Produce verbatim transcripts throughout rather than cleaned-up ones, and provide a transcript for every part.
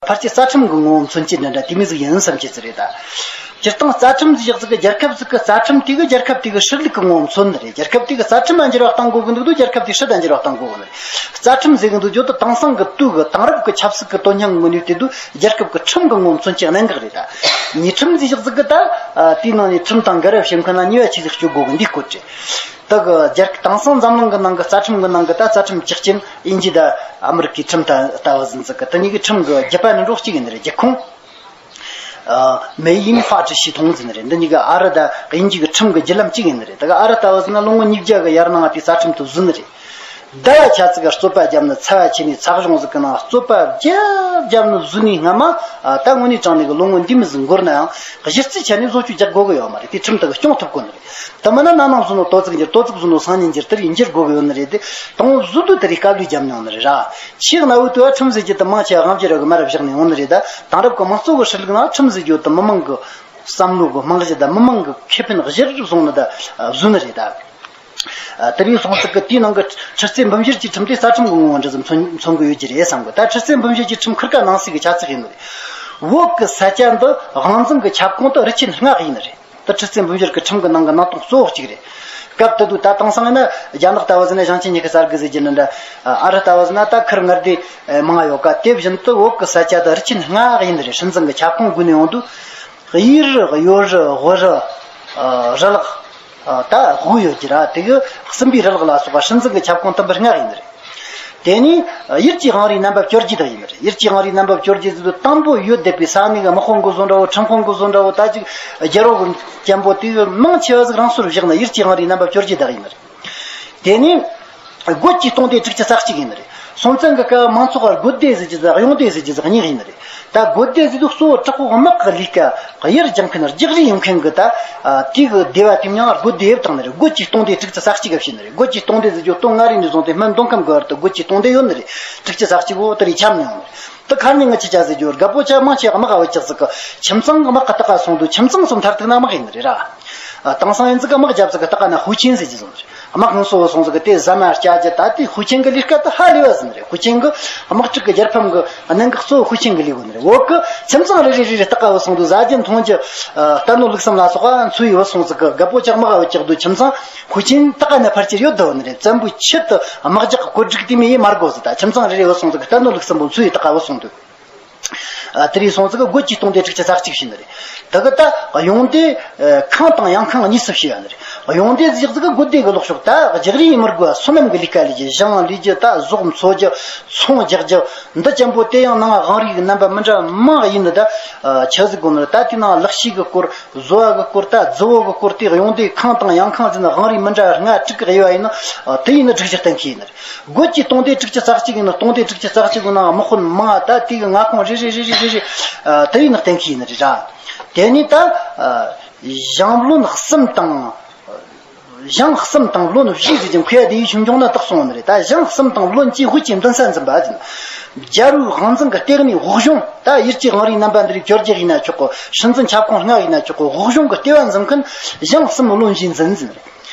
ཕལ་ཆེར་རྩ་ཁྲིམས་ཀྱི་ངོ་བོ་མཚོན་བྱེད་འདྲ་འདྲ་དེ་མོ་ཟིག་ཡིན་བསམ་གྱི་ཟིག་རེད་ད། སྤྱིར་བཏང་རྩ་ཁྲིམས་ཟིག་ཡག་ཟིག་གི་རྒྱལ་ཁབ་ཟིག་གི་རྩ་ཁྲིམས་དེ་གི་རྒྱལ་ཁབ་དེ་གི་སྲིད་ལུགས་ཀྱི་ངོ་བོ་མཚོན་ནི་རེད། རྒྱལ་ཁབ་དེ་གི་རྩ་ཁྲིམས་ལ་འགྱུར་བ་གཏང་དགོས་གི་འདུག་དུས་རྒྱལ་ཁབ་དེ་སྲིད་ལ་འགྱུར་བ་གཏང་དགོས་གི་ནི་རེད། རྩ་ཁྲིམས་ཟེར་གི་འདུག་རྒྱུ་དེ་དེང་སང་གི་དུས་ཀྱི་དེང་རབས་ཀྱི་ཆབ་སྲིད་ཀྱི་དོན་སྙིང་ངོས་ནས་བལྟས་དུས་རྒྱལ་ཁབ་ཀྱི་ཁྲིམས་ཀྱི་ངོ་བོ་མཚོན་བྱེད་གནད་འགག་རེད་ད། ཉེས་ཁྲིམས་ཟིག་ཡག་ཟིག་གི་ད། དེའི་ནང་ནས་ཁྲིམས་དང་འགལ་བ་བྱེད་མཁན་ན་ཉེས་པ་ཆེ་ཟིག་གཅོད་དགོས་གི་འདུག་སྐོར་བྲིས། ད་གི་རྒྱལ་དེང་སང་འཛམ་གླིང་གི་ནང་གི་རྩ་ཁྲིམས་གི་ནང་གི་ད་རྩ་ཁྲིམས་གཅིག་ཅན་དབྱིན་ཇི་དང་ཨ་མི་རི་ཀའི་ཁྲིམས་ད་ལྟ་བུ་ཟིན་ཚུལ་གི་དེ་གཉིས་ཀྱི་ཁྲིམས་གི་རྒྱུད་པ་ནི་འགྲོ་གཅིག་ཡིན་ནི་རེད། རྒྱུད་ཁུངས། ཨ།美英法制系统་ཟིན་ནི་རེད། འདི་གཉིས་ཀྱི་ཨ་རི་དང་དབྱིན་ཇི་གི་ཁྲིམས་གི་བརྒྱུད་ལམ་གཅིག་ཡིན་ནི་རེད། ད་གི་ཨ་རི་ལྟ་བུ་ཟིན་ན་ལོ་ངོ་ཉིས་བརྒྱ་གི་ཡར་ནང་དེའི་རྩ་ཁྲིམས་དེ་བཟོས་ནི་རེད། ཟླ་བ་ཆ་ཙིག་ག་རྩོད་པ་བརྒྱབ་ནི་ཚ་བ་ཆེ་ནི་ཚ་གཞུང་ཟིག་གི་ནང་རྩོད་པ་བརྒྱབ་བརྒྱབ་ནི་བཟོས་ནི་སྔ་མ། ཨ། ད་དངོས་གནས་དྲང་གནས་གི་ལོ་ངོ་འདི་མོ་ཟིག་འགོར་ན་ཡང་གཞི་རྩའི་ཆ་ནས་བཟོ་བཅོས་རྒྱག་དགོས་གི་ཡོད་མ་རེད། དེ་ཁྲིམས་དེ་གིས་སྐྱོང་ཐུབ་དགོས་ནི་རེད། དེ་མིན་ན་ན་ནིང་བཟོས་ནོ་དོ་ཙིག་འགྱུར། དོ་ཙིག་བཟོས་ནོ་སང་ཉིན་འགྱུར། དེ་རིགས་འགྱུར་དགོས་གི་ཡོད་ནི་རེད། དེ་དང་པོ་བཟོས་དུས་དེ་རིགས་དཀའ་ལས་བརྒྱབ་མྱོང་ནི་རེད་ར། ཆེས་གནའ་བོའི་དུས་བ་ཁྲིམས་ཟེར་རྒྱུ་དེ་མང་ཆེ་བ་དབང་སྒྱུར་བ་གིས་མར་བཞག་ནས་ཡོང་ནི་རེད། ད་དེང་རབས་ཀྱི་དམངས་གཙོ་གི་སྲིད་ལུགས་ནང་ཁྲིམས་ཟེར་རྒྱུ་དེ་མི་མང་གི་བསམ་བློ་གི་རྨང་གཞི་དང་མི་མང་གི་ཁེ་ཕན་གཞིར་བཟུང་ནས་ད་བཟོས་ནི་རེད་ད། ཨ། དེ་རིང་སོང་ཙིག་གི་དེའི་ནང་གི་ཁྲི་རྩེ་འབུམ་བཞིར་གྱི་ཁྲིམས་དེ་རྩ་ཁྲིམས་ཀྱི་ངོ་བོ་འདྲ་ཙམ་མཚོན་མཚོན་གི་ཡོད་ཀྱི་རེད་བསམ་གི། ད་ཁྲི་རྩེ་འབུམ་བཞིར་གྱི་ཁྲིམས་ཁེར་ཀ་ནང་གསེས་ཀྱི་ཆ་ཚིག་ཡིན་ནི་རེད། བོད་ཀྱི་ས་ཆ་འདི་དབང་འཛིན་གྱི་ཁྱབ་ཁོངས་དེ་རི་ཆེན་ལྔ་ཡིན་ནི་རེད། དེ་ཁྲི་རྩེ་འབུམ་བཞིར་གྱི་ཁྲིམས་ཀྱི་ནང་གི་ནང་དོན་གཙོ་བོ་གཅིག་རེད། སྐབས་དེ་དུས་ད་དེང་སང་ཡིན་ན་རྒྱ་ནག་ལྟ་བུ་ཟིན་ན་ཞིང་ཆེན་ཉི་ཤུ་རྩ་དགུ་ཟེར་གྱི་འདྲ་འདྲ། ཨ་རི་ལྟ་བུ་ཟིན་ན་ད་ཁུལ་མངའ་སྡེ་མང་ཡོད་ཀ། དེ་བཞིན་དུ་བོད་ཀྱི་ས་ཆ་དེ་རི་ཆེན་ལྔ་ཡིན་ནི་རེད། སྲིད་འཛིན་གྱི་ཁྱབ་ཁོངས་བགོས་ནས་ཡོང་དུས། དབྱི་རི། ཡོ་རི། བུ་རི། ཨ། རུ་ལག་ཨ། ད་དབུས་ཡོད་ཀྱི་ར། དེ་གི་སྲིན་པོའི་རུ་ལག་ལ་སོགས་པ་སྲིད་འཛིན་གྱི་ཁྱབ་ཁོངས་དུམ་བུ་ལྔ་ཡིན་ནི་རེད། དེ་ནས་ཡུལ་གྱི་དབང་རིས་རྣམ་པ་བཅོ་བརྒྱད་དག་ཡིན་ནི་རེད། ཡུལ་གྱི་དབང་རིས་རྣམ་པ་བཅོ་བརྒྱད་ཟེར་དུས་དང་པོ་ཡོད་བསྡད་པའི་ས་གནས་ཀྱི་དམག་དཔུང་གི་བཟོ་འདྲ་བོ། ཁྲིམས་ཁང་གི་བཟོ་འདྲ་བོ། ད་ཅིག་རྒྱལ་པོ་གི་ཅན་པོ་དེ་གི་མང་ཆེ་བ་ཟིག་རང་སོར་བཞག་ནས་ཡུལ་གྱི་དབང་རིས་རྣམ་པ་བཅོ་བརྒྱད་དག་ཡིན་ནི་རེད། དེ་ནས་རྒོད་ཀྱི་སྟོང་སྡེ་དྲུག་ཅུ་རྩ་གཅིག་ཡིན་ནི་རེད། སྲོང་བཙན་གྱི་སྐབས་མང་ཚོགས་ཀ་རྒོད་སྡེ་ཟེར་གྱི་ཟིག་གཡུང་སྡེ་ཟེར་གྱི་ཟིག་གཉིས་ཡིན་ནི་རེད། ད་རྒོད་སྡེ་ཟེར་དུས་གཙོ་བོ་དྲག་པོ་དམག་གི་ལས་ཀ་གཡུལ་རྒྱག་མཁན། རྒྱག་རེས་ཡོང་མཁན་གྱི་ད། ཨ། དེ་གི་སྡེ་བ་དེ་མིང་རྒོད་སྡེ་བཏགས་ནི་རེད། རྒོད་ཀྱི་སྟོང་སྡེ་དྲུག་ཅུ་རྩ་གཅིག་ག་བྱས་ནི་རེད། རྒོད་ཀྱི་སྟོང་སྡེ་ཟེར་རྒྱུ་སྟོད་མངའ་རིས་ནས་བཟུང་སྟེ་སྨད་མདོ་ཁམས་གི་བར་དུ་རྒོད་ཀྱི་སྟོང་སྡེ་ཡོད་ནི་རེད། དྲུག་ཅུ་རྩ་གཅིག་བོ་དེ་རིགས་ཁྱབ་ནས་ཡོང་ནི་རེད། དེ་ཁ་ནས་ངི་ཆི་ཆ་ཟེར་རྒྱུ། རྒད་པོ་ཆ་མང་ཆེ་བ་དམག་ག་བུད་ཅག་ཟིག་གི་ཁྱིམ་ཚང་གི་དམག་གི་སྟག་ག་སོང་དུས་ཁྱིམ་ཚང་སོ་མཐར་ཐུག་ན་དམག་ཡིན་ནི་རེད་ར། ཨ། དེང་སང་ཡིན་ཟིག་གི་དམག་རྒྱབ་ཟིག་གི་སྟག་ག་ན་ཧུའུ་ཆིན་ཟེར་གྱི་སོང་ནི་རེད། དམག་ཁང་སོ་བོ་སོང་ཟིག་གི་དེ་ཟ་མ་སྐྱ་རྒྱུ། ད་དེ་ཧུའུ་ཆིན་གི་ལས་ཀ་དེ་ཧ་ལས་པ་ཟིན་ནི་རེད། ཧུའུ་ཆིན་གི་དམག་འཁྲུག་གི་རྒྱལ་ཕམ་གི་གནད་འགག་གཙོ་བོ་ཧུའུ་ཆིན་གི་ལས་གོ་ནི་རེད། བོད་གི་ཁྱིམ་ཚང་རེ་རེ་རེ་རེ་སྟག་ག་བུད་སོང་དུས་ཟ་རྒྱུ་འཐུང་རྒྱུ། ཨ། རྟ་ནོར་ལུག་གསུམ་ལ་སོགས་པ་འཚོ་བའི་བུད་སོང་ཟིག་གི། རྒད་པོ་ཆ་དམག་ག་བུད་ཅག་དུས་ཁྱིམ་ཚང་ཧུའུ་ཆིན་སྟག་ག་ན་ཕལ་ཆེར་ཡོད་དོ་ནི་རེད། བཙན་པོའི་ཆེད་དུ་དམག་རྒྱག་གི་བཀོད་སྒྲིག་དེ་མོ་ཡེ་མ་དགོས་ཟིག་ད་ཁྱིམ་ཚང་རེ་རེ་བུད་སོང་ཟིག་གི། རྟ་ནོར་ལུག་གསུམ་པོ་འཚོ་བའི་སྟག་ག་བུད་སོང་དུས། ཨ། དེ་རིང་སོང་ཙིག་གི་རྒོད་ཀྱི་སྟོང་སྡེ་དྲུག་ཅུ་རྩ་གཅིག་བྱས་ནི་རེད། དེ་གི་ད་གཡུང་སྡེ། ཨ། ཁང་དང་ཡང་ཁང་གཉིས་སུ་ཕྱེ་བ་ནི་རེད། གཡུང་སྡེ་ཟེར་ཟིག་གི་རྒོད་སྡེ་གི་ལོག་ཕྱོགས། ད་རྒྱག་རེས་མི་དགོས་པ། སོ་ནམ་གི་ལས་ཀ་ལས་རྒྱུ། ཞིང་ལས་རྒྱུ། ད་ཟོག་འཚོ་རྒྱུ། ཚོང་རྒྱག་རྒྱུ། འདི་ཅན་པོ་དེ་ཡང་ནང་དབང་རིས་གི་རྣམ་པ་མི་འདྲ་མང་ཡིན་ནི། ད། ཨ། ཆི་ཟིག་དགོས་ནི་རེད། ད་དེ་ནང་ལག་ཤེས་གི་སྐོར། བཟོ་བ་གི་སྐོར། ད་རྫི་བོ་གི་སྐོར། དེ་གཡུང་སྡེ་ཁང་དང་ཡང་ཁང་ཟེར་ན་དབང་རིས་མི་འདྲ་ལྔ་དྲུག་གི་དབྱེ་བ་ཡིན་ནི། ཨ། དེ་ཡིན་ནི་སྒྲིག་གཞི་གཏན་འཁེལ་ཡིན་ནི་རེད། རྒོད་ཀྱི་སྟོང་སྡེ་དྲུག་ཅུ་རྩ་གཅིག་ཡིན་ནི། སྟོང་སྡེ་དྲུག་ཅུ་རྩ་གཅིག་གི་ནང་དམག་དཔོན་མང་ང་། ད་དེ་གི་མངའ་ཁོངས་རེ་རེ་རེ་རེ་རེ་རེ། ཨ། དེ་ཡིན་ནི་གཏན་འཁེལ་ཡིན་ནི་རེད་ར། དེ་ནས་ད། ཨ། ཞང་བློན་གསུམ་དང་། ཞང་གསུམ་དང་བློན་བཞི་ཟེར་གྱི་མཁས་པ་དེ་ཡིས་ཆུང་ཆུང་ན་བཏགས་སོང་ནི་རེད། ད་ཞང་གསུམ་དང་བློན་བཅས་དབུས་ཀྱི་མདུན་ས་འཛིན་པ་ཟེར། རྒྱལ་པོའི་དབང་འཛིན་གྱི་ལྟེ་གནས་དབུ་གཞུང་། ད་ཡུལ་གྱི་དབང་རིས་རྣམ་པ་འདི་རིགས་བཅོ་བརྒྱད་ཡིན་ན་ཆོག་གི། སྲིད་འཛིན་ཁྱབ་ཁོངས་ལྔ་ཡིན་ན་ཆོག་གི། དབུ་གཞུང་གི་ལྟེ་བ་འཛིན་མཁན་ཞང་གསུམ་བློན་བཞི་འཛིན་ཟེར།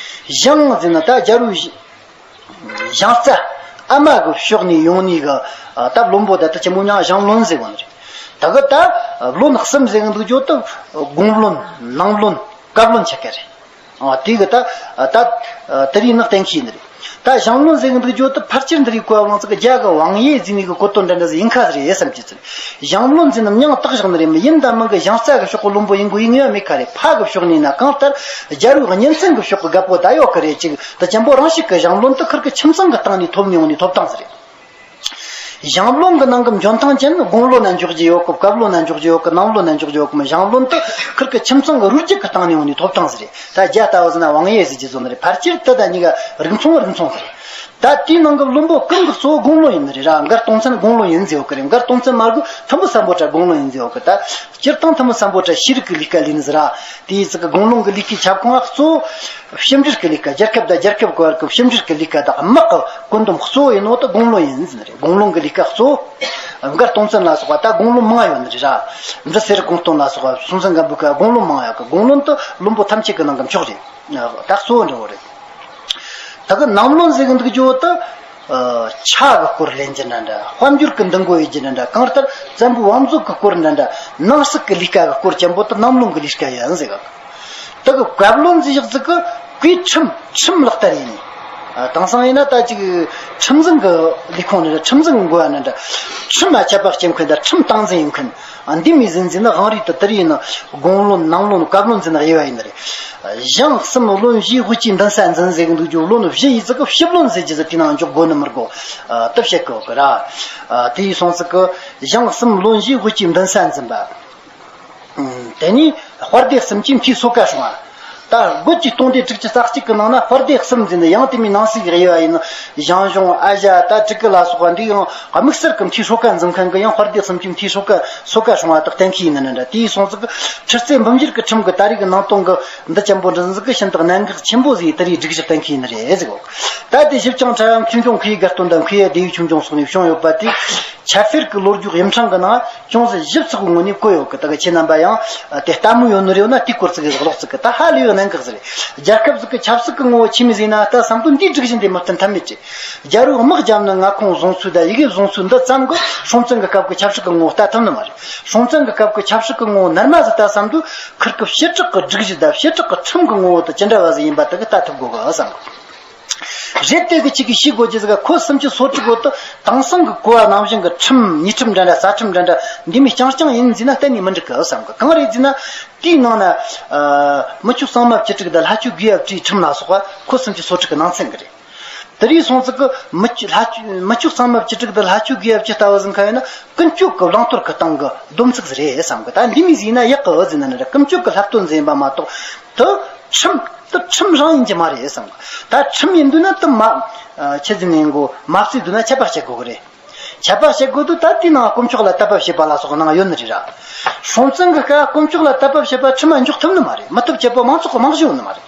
ཞང་ཟེར་ན་ད་རྒྱལ་པོའི་ཞང་རྩ། ཨ་མ་གི་ཕྱོགས་ནས་ཡོང་ནི་གི། ད་བློན་པོ་ད་ལྟ་ཆེན་མོ་མྱིང་ཞང་བློན་ཟེར་གོ་ནི་རེད། ད་གི་ད་བློན་གསུམ་ཟེར་གི་འདུག་རྒྱུ་ད། དགུང་བློན། ནང་བློན། བཀའ་བློན་ཆགས་ཀྱི་རེད། ཨ། དེ་གི་ད། ད། དེ་རིགས་ནི་གཏན་འཁེལ་ནི་རེད། ད་ཞང་བློན་ཟེར་གི་འདུག་རྒྱུ་ད་ཕལ་ཆེར་འདི་རིགས་གོ་བ་བླངས་ཚིག་གི་རྒྱ་གི་ཝང་ཡེ་ཟེར་ནི་གི་གོ་དོན་འདྲ་འདྲ་ཟིག་ཡིན་ཁ་ཟིག་རེད་བསམ་གྱི་ཚུལ། ཞང་བློན་ཟེར་ནི་མྱིང་བཏགས་བཞག་ནི་རེད། མི་ཡིན་ད་མིན་གི་ཞང་རྩ་གི་ཕྱོགས་གི་བློན་པོ་ཡིན་དགོས་ཡིན་ངེས་པ་མེད་ཁ་རེད། ཕ་གི་ཕྱོགས་ནས་ན་གང་ལྟར་རྒྱལ་པོའི་གཉེན་ཚན་གི་ཕྱོགས་གི་རྒད་པོ་ད་ཡོད་གི་རེད། ཅིག་ད་ཅན་པོ་རང་ཤུགས་གི་ཞང་བློན་དེ་ཁུར་གི་ཁྱིམ་ཚང་གི་སྟེང་ནས་ཐོབ་ནས་ཡོང་ནི་ཐོབ་ཐང་ཟིག་རེད། ཞང་བློན་གྱི་ནང་གི་འཇོན་ཐང་ཅན་དགུང་ལོ་ན་འཇོག་རྒྱུ་ཡོད་གི། བཀའ་བློན་ན་འཇོག་རྒྱུ་ཡོད་གི། ནང་བློན་ན་འཇོག་རྒྱུ་ཡོད་གི། མི་ཞང་བློན་དེ་ཁུར་གི་ཁྱིམ་ཚང་གི་རུས་རྒྱུད་ཀྱི་སྟེང་ནས་ཡོང་ནི་ཐོབ་ཐང་ཟིག་རེད། ད་རྒྱ་ལྟ་བུ་ཟེར་ན་ཝང་ཡེ་ཟེར་གྱི་བཟོ་ནི་རེད། ཕལ་ཆེར་དེ་དང་གཉིས་ཀ་རིགས་མཚུངས་རིགས་མཚུངས་ཟིག་རེད། ད་དེའི་ནང་གི་བློན་པོ་གང་གི་གཙོ་བོ་དགུང་ལོ་ཡིན་ནི་རེད་ར། མགར་སྟོང་བཙན་དགུང་ལོ་ཡིན་ཟེར་ཡོད་གི་རེད། མགར་སྟོང་བཙན་མ་གི་ཐུ་མི་སམ་བྷོ་ཊ་དགུང་ལོ་ཡིན་ཟེར་ཡོད་གི། ད། སྤྱིར་བཏང་ཐུ་མི་སམ་བྷོ་ཊ་ཤེས་རིག་གི་ལས་ཀ་ལས་ནི་ཟེར་ར། དེའི་ཚིག་གི་དགུང་ལོ་གི་ལས་ཀའི་ཁྱབ་ཁོངས་གཙོ་བོ་ཕྱི་འབྲེལ་གྱི་ལས་ཀ། རྒྱལ་ཁབ་དང་རྒྱལ་ཁབ་བར་གྱི་ཕྱི་འབྲེལ་གྱི་ལས་ཀ་དང་དམག་གི་བཀོད་འདོམས་གཙོ་བོ་ཡིན་ནོ་དེ་དགུང་ལོ་ཡིན་ཟེར་ནི་རེད། དགུང་ལོ་གི་ལས་ཀ་གཙོ་བོ། མགར་སྟོང་བཙན་ལ་སོགས་པ་ད་དགུང་ལོ་མང་ཡོད་ནི་རེད་ར། འབྲི་སེ་རི་ཀོང་སྟོང་ལ་སོགས་པ་སྲོང་བཙན་སྒམ་པོའི་སྐབས་དགུང་ལོ་མང་ཡོད་གི། དགུང་ལོ་དེ་བློན་པོ་ཐམས་ཅད་ཀྱི་ནང་གི་མཆོག་རེད། ད་གཙོ་བོ་འདྲ་བོ་རེད། ད་གི་ནང་བློན་ཟེར་གི་འདུག་རྒྱུ་བོ་དེ། ཆ་གི་སྐོར་ལེན་རྒྱུ་འདྲ་འདྲ། དཔལ་འབྱོར་གྱི་འདུ་འགོད་ཡོད་རྒྱུ་འདྲ་འདྲ། གང་ལྟར་བཙན་པོའི་བམ་བཟོ་གི་སྐོར་འདྲ་འདྲ། ནང་སྲིད་ཀྱི་ལས་ཀ་གི་སྐོར་ཆེན་པོ་དེ་གནམ་ལོ་གི་ལས་ཀ་ཡིན་ཟེར་གི། དེ་གི་བཀའ་བློན་ཟེར་ཡག་ཟིག་གི་གུས་ཁྲིམས། ཁྲིམས་ལག་བསྟར་ཡིན། དེང་སང་ཡིན་ན་ད་ཅིག་ཁྲིམས་འཛིན་གྱི་ལས་ཁུངས་འདྲ་འདྲ། ཁྲིམས་འཛིན་གྱི་འགོ་བ་འདྲ་འདྲ། ཁྲིམས་ལ་ཆད་པ་གཅོད་མཁན་དང་ཁྲིམས་སྟངས་འཛིན་ཡིན་མཁན། འདི་མོ་ཟིག་ཡིན་ན་དབང་རིས་དེ་དེར་ཡིན་ན་དགུང་བློན་ནང་བློན་བཀའ་བློན་ཟེར་ན་དབྱེ་བ་ཡིན་ནི་རེད། ཞང་གསུམ་བློན་བཞིའི་དབུ་ཁྲིད་མདུན་ས་འཛིན་ཟེར་གི་འདུག་རྒྱུ། བློན་བཞི་ཡིན་ཟིག་གི་ཕྱི་བློན་ཟེར་རྒྱུ་ཟིག་དེ་ནང་འཇོག་དགོས་ནི་མི་དགོས། དེ་བཤད་གི་ཡོད་གི་ར། དེ་ཡིན་སོང་ཟིག་གི་ཞང་གསུམ་བློན་བཞིའི་དབུ་ཁྲིད་མདུན་ས་འཛིན་པ། དེ་ནས་དཔལ་སྡེ་གསུམ་གྱི་མཐའི་སོ་ཀ་སྲུང་བ། ད་རྒོད་ཀྱི་སྟོང་སྡེ་དྲུག་ཅུ་རྩ་གཅིག་གི་ནང་ན་དཔལ་སྡེ་གསུམ་ཟེར་ནས་ཡང་དེ་མོ་ནང་གསེས་ཀྱི་དབྱེ་བ་ཡིན་ན། ཞང་ཞུང་ཨ་ཞ་ད་དྲུ་གུ་ལ་སོགས་པ་འདི་ཡང་དམིགས་བསལ་གྱི་མཐའི་སོ་ཀ་འཛིན་མཁན་གྱི་ཡང་དཔལ་སྡེ་གསུམ་གྱི་མཐའི་སོ་ཀ་སོ་ཀ་སྲུང་བ་དག་གཏན་འཁེལ་ཡིན་ནི་འདྲ། དེ་ཡིན་སོང་ཙང་ཁྲི་རྩེ་འབུམ་འགྱུར་གྱི་ཁྲིམས་ཀྱི་ད་རེས་ཀྱི་ནང་དོན་གྱི་འདི་ཅན་པོ་འདྲ་ཟིག་གི་ཤིན་ཏུ་གནད་འགག་ཆེན་པོ་ཟིག་དེ་རིགས་སྒྲིག་གཞི་གཏན་འཁེལ་ཡིན་ནི་རེད་ཟེར་གོ། ད་དེ་ཞིབ་ཅིང་ཕྲ་ཡང་ཆོས་འབྱུང་ཁུ་ཡི་དགའ་སྟོན་དང་ཁུ་ཡི་ལྡེའུ་ཆོས་འབྱུང་སོགས་ནས་བྱུང་ཡོད་པ་དེ། ཆབ་སྲིད་ཀྱི་ལོ་རྒྱུས་ཡིག་ཕྲེང་གི་ནང་ཅུང་ཟད་ཞིབ་ཚགས་པོའི་ངོས་ནས་བཀོད་ཡོད་གི། ད་གི་ཁྱེད་རྣམ་པ་ཡང་དེ་ལྟད་མོ་ཡོད་ནི་རེད་ན་དེ་སྐོར་ཙི་གི་ཀློག་ཙི་གི། ད་ཧ་ལས་ཡོད་གནད་འགག་ཟིག་རེད། རྒྱལ་ཁབ་ཟིག་གི་ཆབ་སྲིད་ཀྱི་ངོ་བོ་ཆི་མོ་ཟིག་ན་ད་བསམ་དོན་འདིའི་སྒྲིག་གཞི་འདི་མི་བསྟུན་ཐབས་མེད་ཀི། རྒྱལ་པོས་དམག་བརྒྱབ་ནས་མངའ་ཁོངས་བཟུང་ཚུལ་དང་ཡི་གེ་བཟུང་ཚུལ་འདི་ཙམ་གྱིས་སྲོང་བཙན་གྱི་སྐབས་ཀྱི་ཆབ་སྲིད་ཀྱི་ངོ་བོ་ལྟ་ཐུབ་ནི་མ་རེད། སྲོང་བཙན་གྱི་སྐབས་ཀྱི་ཆབ་སྲིད་ཀྱི་ངོ་བོ་ནར་མ་ཟིག་ལྟ་བསམ་དུས་ཁིར་གི་བྱེ་བྲག་གི་སྒྲིག་གཞི་དང་བྱེ་བྲག་གི་ཁྲིམས་ཀྱི་ངོ་བོ་དེ་ཅི་འདྲ་བ་ཟིག་ཡིན་པ་དེ་གི་ལྟ་ཐུབ་དགོས་གི་བསམ་གི། རེད། དེ་གི་གཅིག་གིས་ཤེས་དགོས་རྒྱུ་ཟིག་ག་ཁོ་སུམ་ཅུ་སོ་དྲུག་གོ་དུ་དེང་སང་གི་གོ་བ་ནང་བཞིན་གི་ཁྲིམས། ཉེས་ཁྲིམས་འདྲ་འདྲ། རྩ་ཁྲིམས་འདྲ་འདྲ་འདི་མོ་རྐྱང་རྐྱང་ཡིན་ཟིན་ན་གཏན་ནས་མི་འགྲིག་གི་བསམ་གི། གང་རེད་ཟེར་ན། དེའི་ནང་ན་ཨ་མི་ཆོས་གཙང་མ་བཅུ་དྲུག་དང་ལྷ་ཆོས་དགེ་བ་བཅུའི་ཁྲིམས་ལ་སོགས་པ་ཁོ་སུམ་ཅུ་སོ་དྲུག་གི་ནང་ཚན་གི་རེད། དེ་རིགས་སོང་ཙི་གི་མི་ཆོས་ལྷ་ཆོས་མི་ཆོས་གཙང་མ་བཅུ་དྲུག་དང་ལྷ་ཆོས་དགེ་བ་བཅུ་ལྟ་བུ་ཟིན་མཁན་ཡིན་ན་ཀུན་སྤྱོད་ཀྱི་བླང་དོར་གི་སྟེང་གི་སྡོམ་ཚིག་ཟིག་རེད་བསམ་གི། ད་འདི་མོ་ཟིག་ཡིན་ན་ཡག་གི་ཟེར་ན་ནི་ར། ཀུན་སྤྱོད་ཀྱི་བསླབ་སྟོན་ཟིག་ཡིན་པ་མ་གཏོགས། དེ་ཁྲིམས་དེ་ཁྲིམས་རང་ཡིན་གྱི་མ་རེད་བསམ་གི། ད་ཁྲིམས་ཡིན་དུས་ན་དེ་མ་ཨ་ཆི་ཟིག་ནས་གོ་མ་བརྩིས་དུས་ན་ཆད་པ་བཅད་དགོས་གི་རེད། ཆད་པ་བཅད་དགོས་དུས་ད་དེའི་ནང་དཀོན་མཆོག་ལ་དད་པ་བྱེད་པ་ལ་སོགས་ནང་ཡོད་ནི་རེད་ར། སྲོང་བཙན་གྱི་སྐབས་དཀོན་མཆོག་ལ་དད་པ་བྱེད་པ་ཁྲིམས་ལ་འཇོག་ཐུབ་ནི་མ་རེད། མི་ཐུབ་བྱེད་པོ་མང་ཚོགས་ཀྱི་རྨང་གཞི་ཡོད་ནི་མ་རེད།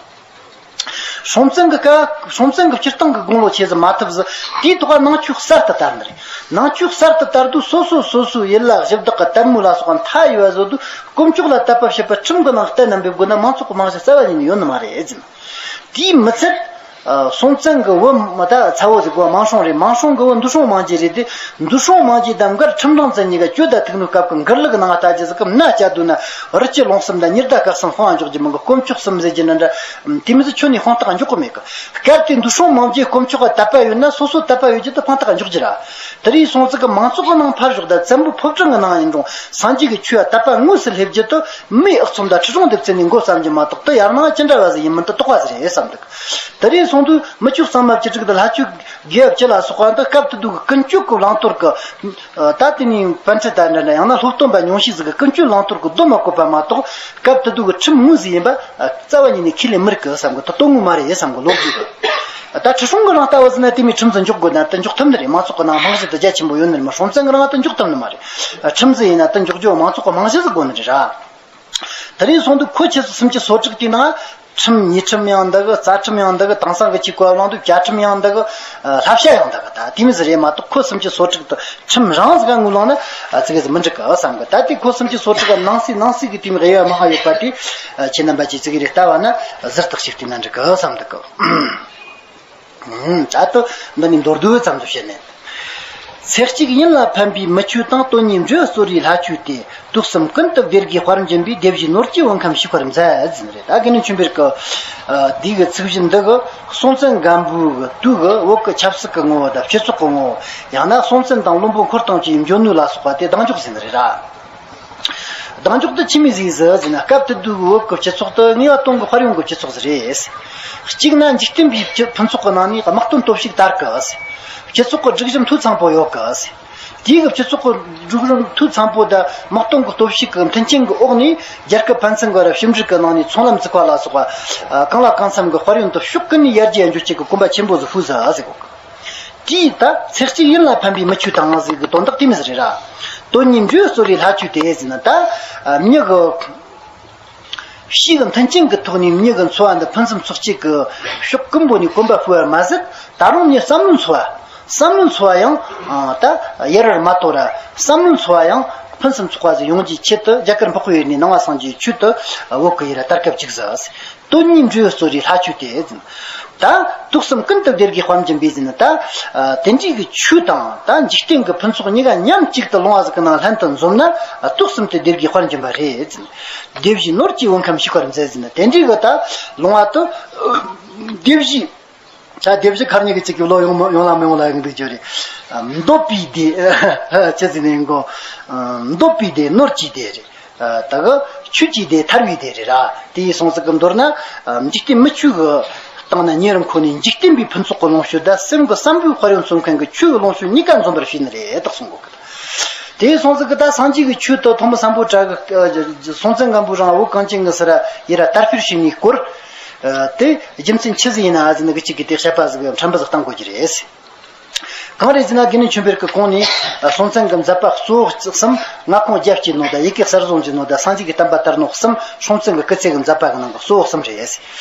སྲོང་བཙན་གྱི་སྐབས་སྲོང་བཙན་གྱི་སྤྱིར་བཏང་གི་དགུང་ལོ་ཆེ་ཟིག་མ་ཐུབ་ཟིག་དེའི་ཐོག་ནང་ཆོས་གསར་དུ་དར་ནི་རེད། ནང་ཆོས་གསར་དུ་དར་དུས་སོ་སོ་སོ་སོའི་ཡུལ་ལ་གཞི་བདག་གི་དད་མོས་ལ་སོགས་པ་མཐའ་ཡས་པ་བཟོ་དུས་དཀོན་མཆོག་ལ་དད་པ་བྱེད་པ་ཁྲིམས་ཀྱི་ནང་གཏན་ནས་འབེབས་དགོས་ན་མང་ཚོགས་ཀྱི་རྨང་གཞི་རྩ་བ་ཉིད་ནས་ཡོད་ནི་མ་རེད་ཟེར། དེའི་མི་ཚད། ཨ་སྲོང་བཙན་གྱི་བུ་མོ་ད་ཚ་བོ་ཟིག་གོ་མང་སྲོང་རེད། མང་སྲོང་གི་བུ་འདུ་སྲོང་མང་རྒྱས་རེད་དེ། འདུ་སྲོང་མང་རྒྱས་དང་མགར་ཁྲིམས་སྦྲང་བཙན་གཉིས་ཀ་གྱོད་ད་ཐུག་ནོ་སྐབས་ཀྱི་མགུར་གླུ་གི་ནང་ལྟ་རྒྱུ་ཟིག་གི་མནའ་བསྐྱལ་དུས་ན་རི་སྐྱེས་ལུང་གསུམ་དང་ཉི་ཟླ་སྐར་གསུམ་སྤང་འཇོག་རྒྱུ་མིན་གི། དཀོན་མཆོག་གསུམ་ཟེར་རྒྱུ་འདྲ་འདྲ་དེ་མི་ཚོ་ཁྱོན་ནས་དཔང་རྟགས་འཇོག་གི་མེད་གི། སྐབས་དེ་འདུ་སྲོང་མང་རྒྱས་དཀོན་མཆོག་ག་དད་པ་ཡོད་ན་སོ་སོ་དད་པ་ཡོད་རྒྱུ་དེ་དཔང་རྟགས་འཇོག་རྒྱུ་ར། དེ་རིང་སོང་ཙི་གི་མང་ཚོགས་ཀྱི་ནང་ཕར་ཞོག་ད་བཙན་པོའི་ཕོ་བྲང་གི་ནང་ཡིན་རུང་སངས་རྒྱས་ཀྱི་ཆོས་ལ་དད་པ་དངོས་སུ་སླེབས་རྒྱུ་དེ་མིའི་ཨག་ཚོམ་དང་ཁྲི་སྲོང་ལྡེ་བཙན་ནས་མགོ་བརྩམས་རྒྱུ་མ་གཏོགས། དེ་ཡང་ན་ཅི་འདྲ་བ་ཟིག་ཡིན་མིན་དེ་དོགས་པ་ཟིག་རེད་བསམ་འདུག། དེ་རིང་སོང་དུས་མི་ཆོས་གཙང་མ་བཅུ་དྲུག་དང་ལྷ་ཆོས་དགེ་བ་བཅུ་ལ་སོགས་པ་འདི་སྐབས་དེ་དུས་ཀྱི་ཀུན་སྤྱོད་ཀྱི་བླང་དོར་གྱི། ད་དེ་ནས་པཎ་ཌི་ཏ་འདྲ་འདྲ་ཡང་ན་སློབ་སྟོན་པ་ཉུང་ཤས་ཟིག་གི་ཀུན་སྤྱོད་བླང་དོར་གྱི་སྡོམ་མ་བཀོད་པ་མ་གཏོགས། སྐབས་དེ་དུས་ཀྱི་ཁྲིམས་དངོས་ཟིག་ཡིན་པ་རྩ་བ་ཉིད་ནས་ཁས་ལེན་མི་རིགས་གི་བསམ་གི། དེ་དོན་དངོས་མ་རེད་བསམ་གི། ལོ་རྒྱུས་གི། ད་ཁྲི་སྲོང་གི་རིང་ལྟ་བུ་ཟིག་ན་དེ་མོ་ཁྲིམས་ཟིག་འཇོག་དགོས་ན་དེ་འཇོག་ཐུབ་ནི་རེད། མང་ཚོགས་ཀྱི་ནང་རྨང་གཞི་དེ་རྒྱ་ཆེན་པོ་ཡོད་ནི་རེད་མ། སྲོང་བཙན་གི་རིང་དེ་འཇོག་ཐུབ་ནི་མ་རེད། ཁྲིམས་ཟིག་ཡིན་ན་དེ་འཇོག་རྒྱུ་མང་ཚོགས་ཀྱི་རྨང་གཞི་ཟིག་དགོས་ནི་རེད་ར། དེ་རིང་སོང་དུས་ཁོ་ཁྱེད་ཚོ་སུམ་ཅུ་སོ་དྲུག་དེའི་ནང་ཁྲིམས། ཉེས་ཁྲིམས་ཡང་འདུག་གི། རྩ་ཁྲིམས་ཡང་འདུག་གི། དེང་སང་གི་ཆེད་བཀོད་བླང་དུས་བཅའ་ཁྲིམས་ཡང་འདུག་གི། ཨ་བསླབ་བྱ་ཡང་འདུག་གི། ད་དེ་མོ་ཟིག་རེད་མ་གཏོགས་ཁོ་སུམ་ཅུ་སོ་དྲུག་དེ་ཁྲིམས་རང་ཟིག་ག་ངོས་ལོང་ན་ཨ་ཙི་གེ་ཟིག་མི་འགྲིག་གི་བསམ་གི། ད་དེ་ཁོ་སུམ་ཅུ་སོ་དྲུག་གི་ནང་གསེས་ནང་གསེས་ཀྱི་དེ་མོ་དབྱེ་བ་མང་ང་ཡོད་པ་དེ་ཨ་ཁྱེད་རྣམ་པ་ཀྱིས་ཙི་གེ་རེ་ལྟ་བ་ན་ཟུར་བརྟག་ཞིབ་བལྟས་ན་འགྲིག་གི་བསམ་འདུག་གི། ད་ལྟ་འདི་ནས་མདོར་བསྡུས་ཙམ་དུ་བཤད་ནས། ཚེ་གཅིག་ཡིན་ལ་ཕན་པའི་མི་ཆོས་དང་། དོན་གཉིས་འབྲུ་གསོ་རིགས་ལྷ་ཆོས་ཏེ། དུག་གསུམ་ཀུན་ཏུ་སྦས་དགོས་དཔལ་འབྱིན་པའི། སྡེ་བཞིའི་ནོར་གྱི་བུ་ཁམས་ཤིས་པར་མཛད་ཟེར་ནི་རེད། ད་དགེ་འདུན་ཆོས་འཕེལ་གྱི་འདི་གི་ཚིག་བཞི་འདི་གི་སྲོང་བཙན་སྒམ་པོའི་དུས་ཀྱི་བོད་ཀྱི་ཆབ་སྲིད་ཀྱི་ངོ་བོ་དང་སྤྱི་ཚོགས་ཀྱི་ངོ་བོ། ཡང་ན་སྲོང་བཙན་དང་བློན་པོ་འཁོར་དང་བཅས་འབྱོན་ནོ་ལ་སོགས་པ་དེ་གདེང་འཇོག་ཟེར་ནི་རེད་ར། གདེང་འཇོག་དེ་ཆི་མོ་ཟིག་ཟེར་ཟེར་ན། སྐབས་དེ་དུས་བོད་ཀྱི་སྤྱི་ཚོགས་དེ་ངེས་པ་དོན་གྱི་དཔལ་ཡོན་གྱི་སྤྱི་ཚོགས་ཟིག་རེད། གཅིག་ན་འཇིག་རྟེན་པའི་ཕུན་ཚོགས་ཀྱི་ནང་ནས་དམག་དོན་སྟོབས་ཤུགས་དར་གི། སྤྱི་ཚོགས་ཀྱི་སྒྲིག་གཞི་འཐུས་ཚང་པོ་ཡོད་གི། དེའི་གི་སྤྱི་ཚོགས་ཀྱི་སྒྲིག་གཞི་འཐུས་ཚང་པོ་དང་དམག་དོན་གྱི་སྟོབས་ཤུགས་ཀྱི་མཐུན་རྐྱེན་གྱི་འོག་ནས། རྒྱལ་ཁབ་ཕན་ཚུན་གྱི་ར་ཕྱི་འབྲེལ་གྱི་ནང་ནས་ཚོང་ལམ་བཙུགས་པ་ལ་སོགས་པ། གང་ལ་གང་འཚམ་གྱི་དཔལ་ཡོན་དེ་ཕྱོགས་ཀུན་ནས་ཡར་རྒྱས་འགྱོ་བྱེད་ཀྱི་གོམ་པ་ཆེན་པོ་ཟིག་ཕུད་ཟེར་ཟེར་གོ། དེས་ད་ཚེ་གཅིག་ཡིན་ལ་ཕན་པའི་མི་ཆོས་དང་ཟེར་གི་དོན་དག་དེ་མོ་ཟིག་རེད་ར། དོན་གཉིས་འབྲུ་གསོ་རིགས་ལྷ་ཆོས་ཏེ་ཟེར་ན། ད་མྱི་གི་ཕྱིའི་གི་མཐུན་རྐྱེན་གྱི་ཐོག་ནས་མྱི་གི་འཚོ་བ་འདི་ཕུན་སུམ་ཚོགས་བྱེད་ཀྱི་ཕྱོགས་ཀུན་པོ་ནས་གོམ་པ་སྤོས་པ་མ་ཟད། ད་རུང་མྱི་བསམ་བློའི་འཚོ་བ། བསམ་བློའི་འཚོ་བ་ཡང་ད་ཡར་ར་མ་དོ་ར། བསམ་བློའི་འཚོ་བ་ཡང་ཕུན་སུམ་ཚོགས་པ་ཟིག་ཡོང་རྒྱུའི་ཆེད་དུ། རྒྱ་གར་འཕགས་པའི་ཡུལ་ནས་ནང་པ་སངས་རྒྱས་ཆོས་དེ་བོད་ཀྱི་ཡུལ་ལ་དར་ཁ་བཅུག་ཟེར། དོན་གཉིས་འབྲུ་གསོ་རིགས་ལྷ་ཆོས་ཏེ་ཟེར། ད་དུག་གསུམ་ཀུན་ཏུ་བདེ་དགེའི་དཔལ་འབྱིན་པས་ཟེར་ན། ད་དེ་འདྲའི་གི་ཆོས་དང་ད་འཇིག་རྟེན་གྱི་ཕུན་ཚོགས་གཉིས་ཀ་མཉམ་གཅིག་ཏུ་ལོངས་པ་ཟིག་གི་ནང་ལྷན་དུ་འཛོམས་ན་དུག་གསུམ་དེ་བདེ་དགེའི་དཔལ་འབྱིན་པ་རེད་ཟེར། སྡེ་བཞིའི་ནོར་གྱིས་དབུ་ཁམས་ཕྱུག་པར་མཛད་ཟེར་ན། དེ་འདྲའི་གི་ད་ལོངས་པ་དུ་སྡེ་བཞི། ད་སྡེ་བཞི་ཁ་ཉིན་གི་ཚིག་གི་བློ་ཡོང་མ་ཡོང་ལ་མི་ཡོང་ལ་ཡོང་གི་འདུག་རྒྱུ་རེད། འདོད་པའི་སྡེ། ཅི་ཟེར་ནས་གོ། འདོད་པའི་སྡེ་ནོར་གྱི་སྡེ་རེད། ད་གི་ཆོས་ཀྱི་སྡེ་ཐར་བའི་སྡེ་རེད་ར། དེ་ཡི་སོང་ཙིག་གི་མདོར་ན། འཇིག་རྟེན་མི་ཆོས་གི་སྟེང་ན་ཉེ་རུ་མཁོ་ནས་འཇིག་རྟེན་པའི་ཕུན་ཚོགས་ཀྱི་ལོངས་སྤྱོད་དང་སེམས་ཀྱི་བསམ་པའི་དཔལ་ཡོན་འཚོལ་མཁན་གྱི་ཆོས་ཀྱི་ལོངས་སྤྱོད་གཉིས་ཀ་འཛོམས་པར་བྱས་ནི་རེད་དག་གསུང་གོ་གི། དེ་ཡི་སོང་ཙིག་གི་ད་སངས་རྒྱས་ཀྱི་ཆོས་དུ་ཐོན་མི་སམ་བྷོ་ཊ་གི་སྲོང་བཙན་སྒམ་པོ་རང་བོད་གངས་ཅན་གྱི་སར་ཡི་ར་དར་སྤེལ་བྱས་ནི་སྐོར། དེ་རྒྱུ་མཚན་ཆི་ཟིག་ཡིན་ན་ཟེར་ན་གི་གཅིག་གི་དེ་བཤད་པ་ཟིག་ཕྲན་བུ་ཟིག་བཏང་དགོས་ཀྱི་རེད། གང་རེད་ཟེར་ན་དགེ་འདུན་ཆོས་འཕེལ་གྱི་གོང་ནས་སྲོང་བཙན་གྱི་མཛད་པ་གཙོ་བོ་གསུམ། མངའ་ཁོངས་རྒྱ་བསྐྱེད་ནོ་དང་ཡི་གེ་གསར་བཟོ་བྱེད་ནོ་དང་སངས་རྒྱས་ཀྱི་བསྟན་པ་དར་ནོ་གསུམ། སྲོང་བཙན་གྱི་སྐུ་ཚེ་གི་མཛད་པ་གི་ནང་གི་གཙོ་བོ་གསུམ་རེད།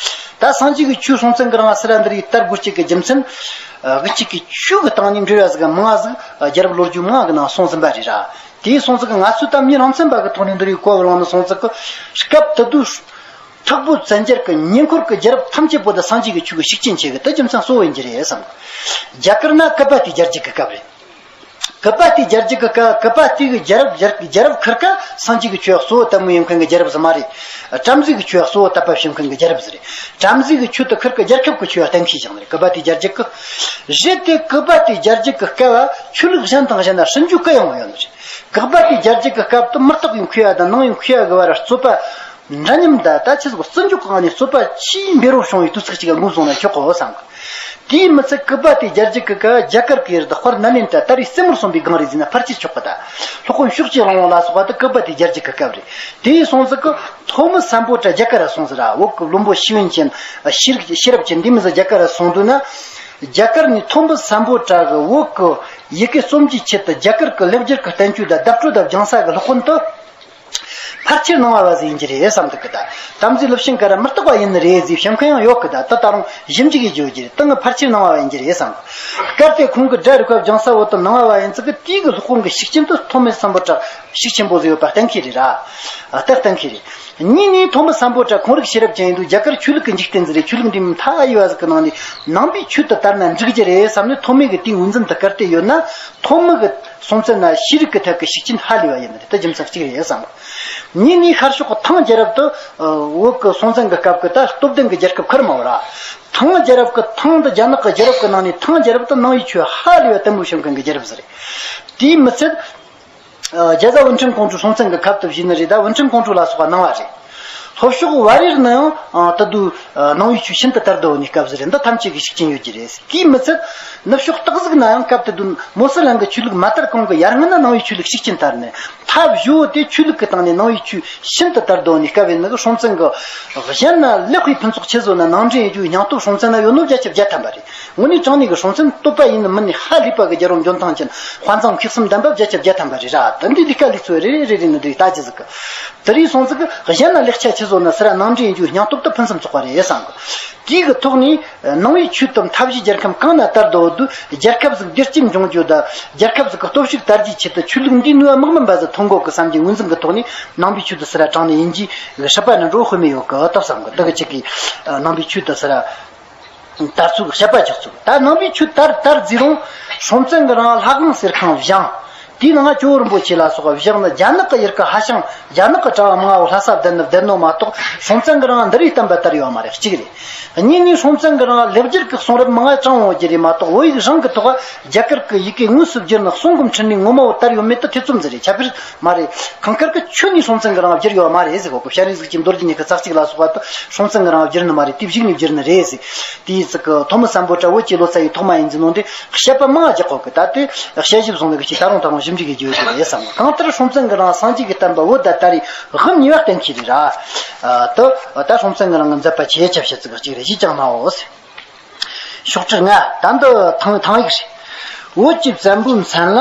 ད་སངས་རྒྱས་ཀྱི་ཆོས་སྲོང་བཙན་གྱི་རིང་སར་འདི་རིགས་དར་དགོས་གཅིག་གི་རྒྱུ་མཚན། གི་གཅིག་གི་ཆོས་ཀྱི་སྟེང་ནས་འབྲེལ་བ་ཟིག་མང་ཟིག་རྒྱལ་རབས་ལོ་རྒྱུས་མང་གི་ནང་གསུངས་ཟིན་པ་རེད་ར། དེའི་སོང་ཙིག་གི་ང་ཚོའི་ད་མི་རང་མཚན་པ་གི་ཐོག་ནས་འདི་རིགས་གོ་བ་བླངས་ནས་སོང་ཙིག་གི་སྐབས་དེ་དུས། དྭགས་པོ་བཙན་རྒྱལ་གྱི་ཉེ་འཁོར་གྱི་རྒྱལ་རབས་ཐམས་ཅད་པོ་དེ་སངས་རྒྱས་ཀྱི་ཆོས་ཀྱི་ཤུགས་རྐྱེན་བྱེད་ཀྱི་དེ་རྒྱུ་མཚན་གཙོ་བོ་ཡིན་གྱི་རེད་བསམ། རྒྱ་གར་ན་ཀུ་པ་ཏི་རྒྱལ་རྒྱུད་ཀྱི་སྐབས་རེད། ཀུ་པ་ཏི་རྒྱལ་རྒྱུད་ཀྱི་སྐབས། ཀུ་པ་ཏི་གི་རྒྱལ་རབས། རྒྱལ་རྒྱལ་རབས་ཁུར་ཀ་སངས་རྒྱས་ཀྱི་ཆོས་གཙོ་བོ་ལྟ་བུ་ཡིན་མཁན་གྱི་རྒྱལ་རབས་ཟིག་མ་རེད། བྲམ་ཟེ་གི་ཆོས་གཙོ་བོ་དད་པ་བྱེད་མཁན་གྱི་རྒྱལ་རབས་ཟིག་རེད། བྲམ་ཟེ་གི་ཆོས་དེ་ཁུར་ཀ་རྒྱལ་ཁབ་ཀྱི་ཆོས་གཏན་འཁེལ་བཞག་ནི་རེད། ཀུ་པ་ཏི་རྒྱལ་རྒྱུད་ཀྱི། གཞི་དེ་ཀུ་པ་ཏི་རྒྱལ་རྒྱུད་ཀྱི་སྐབས་ཆོས་ལུགས་གཞན་དང་གཞན་ལ་སྲིད་འཇུག་གུ་ཡངས་ཡོད་ནི་རེད། ཀུ་པ་ཏི་རྒྱལ་རྒྱུད་ཀྱི་སྐབས་དུ་མི་རྟག་པའི་མཁས་པ་དང་སྣང་བའི་མཁས་པ་གི་བར་རྩོད་པ་འདྲ་མཉམ་ད་ད་ཆི་ཟིག་བརྩི་འཇོག་གང་ནས་རྩོད་པ་ཆེས་འབེལ་རོགས་བྱུང་བའི་དུས་ཚིགས་ཅིག་ལ་ངོས་བཟུང་ན་ཆོག་གོ་བསམ་གི། དེའི་མི་ཚད་ཀུ་པ་ཏི་རྒྱལ་རྒྱུད་ཀྱི་སྐབས་རྒྱ་གར་གྱི་ཡུལ་དུ་དཔལ་ནཱ་ལེནྡྲ་ད་རེས་རྩེ་མོར་སོན་པའི་སྒང་རེད་ཟེར་ན་ཕལ་ཆེར་ཆོག་གི། ད་སློབ་དཔོན་ཕྱོགས་ཀྱི་རང་དབང་ལ་སོགས་པ་དུ་ཀུ་པ་ཏི་རྒྱལ་རྒྱུད་ཀྱི་སྐབས་རེད། དེའི་སོང་ཙིག་གི་ཐོན་མི་སམ་བྷོ་ཊ་རྒྱ་གར་ར་སོང་ཟིག་ར། བོད་ཀྱི་བློན་པོ་ཤེས་ཡོན་ཅན་ཤེས་རིག་ཤེས་རབ་ཅན་འདི་མི་ཚད་རྒྱ་གར་ར་སོང་དུས་ན། རྒྱ་གར་ནས་ཐོན་པའི་སམ་བྷོ་ཊ་གི་བོད་ཀྱི་ཡི་གེ་རྩོམ་གྱི་ཆེད་དུ་རྒྱ་གར་གྱི་ལེགས་སྦྱར་གྱི་བསྟན་བཅོས་དང་བརྡ་སྤྲོད་དང་སྦྱང་ས་གི་སློབ་དཔོན་དུ། ཕལ་ཆེར་ནང་པ་བ་ཟིག་ཡིན་གྱི་རེད་བསམ་འདུག་གི། ད་དམ་རྫས་སློབ་ཆེན་ག་ར་མི་རྟག་པ་ཡིན་ནི་རེད་ཟེར་བཤད་མཁན་ཡང་ཡོད་གི། ད་ད་ད་རུང་ཞིབ་འཇུག་གིས་བརྗོད་ཀྱི་རེད། ད་ངས་ཕལ་ཆེར་ནང་པ་བ་ཡིན་གྱི་རེད་བསམ་གི། སྐབས་དེ་ཁོང་གི་སྒྲ་རིག་པ་སྦྱང་ས་བོ་དུ་ནང་པ་བ་ཡིན་ཙི་གི། དེའི་གི་སློབ་དཔོན་གི་ཤུགས་རྐྱེན་དུ་ཐོན་མི་སམ་བྷོ་ཊ་ཤུགས་ཆེན་པོ་ཟིག་ཡོད་པ་གཏན་འཁེལ་རེད་ར། ད་གཏན་འཁེལ་རེད། གཉིས་ནས་ཐོན་མི་སམ་བྷོ་ཊ་ཁོང་རིག་ཤེས་རབ་ཅན་ཡིན་དུས་རྒྱ་གར་ཆོས་ལུགས་ཀྱི་འཇིག་རྟེན་ཟིག་རེད། ཆོས་ལུགས་འདི་མཐའ་ཡས་པ་ཟིག་གི་ནང་ནས་ནང་པའི་ཆོས་དེ་དར་ན་འགྲིག་རྒྱུ་རེད་བསམ་ནས་ཐོན་མི་གི་དེའི་ངོས་འཛིན་དེ་གལ་ཏེ་ཡོད་ན། ཐོན་མི་གི་སྲོང་བཙན་ན་ཤེས་རིག་གི་ཐད་ཀྱི་ཤུགས་རྐྱེན་ཧ་ལས་པ་ཡིན་ནི་རེད། དེ་རྒྱུ་མཚན་གཅིག་རེད་བསམ། གཉིས་ནས་ཤར་ཕྱོགས་ཀྱི་ཐང་རྒྱལ་རབས་དེ་བོད་ཀྱི་སྲོང་བཙན་གྱི་སྐབས་ཀྱི་ད་སྟོབས་ལྡན་གྱི་རྒྱལ་ཁབ་ཁེར་མ་བོ་ར། ཐང་རྒྱལ་རབས་ཀྱི་ཐང་དེ་རྒྱ་ནག་གི་རྒྱལ་རབས་ཀྱི་ནང་ནས་ཐང་རྒྱལ་རབས་དེ་ནང་པའི་ཆོས་ཧ་ལས་པ་དེ་མོ་བྱེད་མཁན་གྱི་རྒྱལ་རབས་ཟིག་རེད། དེའི་མི་ཚད། རྒྱ་བཟའ་ཝུན་ཁྲེན་ཀོང་ཀྲུའུ་སྲོང་བཙན་གྱི་སྐབས་དུ་བཞེས་ནི་རེད། ད་ཝུན་ཁྲེན་ཀོང་ཀྲུའུ་ལ་སོགས་པ་ནང་པ་རེད། ལྷོ་ཕྱོགས་བལ་ཡུལ་ནི་ཡང་ད་དུང་ནང་པའི་ཆོས་ཤིན་ཏུ་དར་དུ་ཡོད་ནི་སྐབས་ཟིག་རེད། འདི་ཐམས་ཅད་ཀྱི་ཤུགས་རྐྱེན་ཡོད་ཀྱི་རེད། དེའི་མི་ཚད་ནུབ་ཕྱོགས་སྟག་གཟིག་ན་ཡང་སྐབས་དེ་དུས་མོ་སི་ལན་གྱི་ཆོས་ལུགས་མ་དར་གོང་གི་ཡར་སྔོན་ན་ནང་པའི་ཆོས་ལུགས་ཤུགས་རྐྱེན་དར་ནས། མཐའ་བཞི་བོ་དེ་ཆོས་ལུགས་ཀྱི་སྟེང་ནས་ནང་པའི་ཆོས་ཤིན་ཏུ་དར་དུ་ཡོད་ནི་སྐབས་ཡིན་ནི་གི། སྲོང་བཙན་གྱི་གཞན་ན་ལེགས་པའི་ཕུན་ཚོགས་ཆེ་བཟོ་ན་ནང་འདྲེན་ཡེད་རྒྱུའི་སྙིང་སྟོབས་སྲོང་བཙན་ན་ཡོད་ནོ་བརྒྱ་ཆ་བརྒྱ་ཐམ་པ་རེད། དངོས་གནས་དྲང་གནས་ཀྱི་སྲོང་བཙན་སྟོབས་པ་ཡིན་ནི་མིན་ནི་ཧ་ལས་པ་གི་རྒྱལ་པོ་འཇོན་ཐང་ཅན། དཔའ་མཛངས་མཁས་བཙུན་ལྡན་པ་བརྒྱ་ཆ་བརྒྱ་ཐམ་པ་རེད་ར། ད་འདི་ལས་ཀ་ལས་ཚོད་རེ་རེ་རེ་ནི་འདི་ལྟ་ཅི་ཟིག་གི། དེ་རིང་སོང་ཙིག་གཞན་ན་ལེགས་ཆ་ཆེ་བཟོ་ན་སི་ར་ནང་འདྲེན་རྒྱུའི་སྙིང་སྟོབས་དེ་ཕུན་སུམ་ཚོགས་པ་རེད་བསམ་གི། དེའི་གི་ཐོག་ནས་ནང་པའི་ཆོས་དེ་མཐའ་བཞིའི་རྒྱལ་ཁམས་གང་ན་དར་དུ་འོ་དུས། རྒྱལ་ཁབ་ཟིག་བདེ་སྐྱིད་འབྱུང་རྒྱུ་དང་། རྒྱལ་ཁབ་ཟིག་གི་སྟོབས་ཤུགས་དར་རྒྱུའི་ཆེད་དུ་ཆོས་ལུགས་འདིའི་ནུས་པ་དམག་མིན་པ་ཟིག་ཐོན་དགོས་གི་བསམ་གྱི་ངོས་འཛིན་གི་ཐོག་ནས། ནང་པའི་ཆོས་དེ་སི་ར་དྲང་ནས་ཡིན་གྱི་སྲིད་པ་ནི་འགྲོ་དཔེ་མེད་ཡོད་གི་ད་བསམ་གི། དེ་གི་ཆེད་ཀྱི་ནང་པའི་ཆོས་དེ་སི་ར་དར་ཚུལ་གྱི་དཔྱད་པ་རྒྱག་ཚུལ། ད་ནང་པའི་ཆོས་དར་དར་རྫིག་རུང་སྲོང་བཙན་གྱི་རིང་ལྷ་ཁང་གསེར་ཁང་བཞེངས། དེའི་ནང་ཇོ་བོ་རིན་པོ་ཆེ་ལ་སོགས་པ་བཞེངས་ནི། རྒྱ་ནག་གི་ཡུལ་གི་ཧྭ་ཤང་རྒྱ་ནག་གི་གྲྭ་བ་མང་བོ་ལྷ་ས་བསྡད་ནི་བསྡད་ནོ་མ་གཏོགས། སྲོང་བཙན་གྱི་རིང་འདི་རིགས་བསྟན་པ་དར་ཡོད་མ་རེད། གཅིག་རེད། གཉིས་ནས་སྲོང་བཙན་གྱི་རིང་ལེགས་སྦྱར་གྱི་གསུང་རབ་མང་བ་དྲངས་ཡོད་རྒྱུ་རེད་མ་གཏོགས། བོད་ཡིག་རང་གི་ཐོག་རྒྱ་གར་གྱི་ཡི་གེ་དངོས་སུ་བསྒྱུར་ནས་གསུང་གི་འཁྲིད་ནི་ངོ་མ་བོ་དར་ཡོད་མེད་དེ་ཐེ་ཚོམ་ཟིག་རེད། ཁྱད་པར་མ་རེད། གང་དཀར་གྱི་ཆོས་ནས་སྲོང་བཙན་གྱི་རིང་བསྒྱུར་ཡོད་མ་རེད་ཟེར་གོ་གི། སྤྱན་རས་གཟིགས་ཀྱི་མདོ་རྒྱུད་ནས་གི་ཙག་གཅིག་ལ་སོགས་པ་དེ་སྲོང་བཙན་གྱི་རིང་བསྒྱུར་ནི་མ་རེད། དེ་བཞུགས་ནས་བསྒྱུར་ནི་རེད་ཟེར། དེའི་ཙི་གི་ཐོན་མི་སམ་བྷོ་ཊ་བོད་ཀྱི་ལོ་ཙཱ་ཡི་ཐོག་མ་ཡིན་ཟེར་ནོ་འདི་བཤད་པ་མང་བ་རྒྱག་གོ་གི། ད་དེ་དཔྱད་ཞིབ་བཟུང་ནས་གི་ཅིག་ད་རུང་ད་རུང་ཞིབ་འཇུག་གི་རྒྱུ་ཡོད་གི་རེད་བསམ། གང་ལྟར་སྲོང་བཙན་གྱི་རིང་སངས་རྒྱས་ཀྱི་བསྟན་པ་བོད་ད་དར་རི་དབུ་མ་གཉིས་པ་བསྟན་ཁྱེར་རེད་ར། དེ་ད་སྲོང་བཙན་གྱི་རིང་གི་མཛད་པ་ཆེས་ཆེ་བཤད་ཚིག་གཅིག་རེད། ཞིབ་ཅིང་གནང་འོ་ཟེར། ཤོག་གྲངས་ལྔ། ད་འདི་ཐང་ཐང་ཡིག་རེད། བོད་ཀྱི་བཙན་པོའི་མཚན་ལ་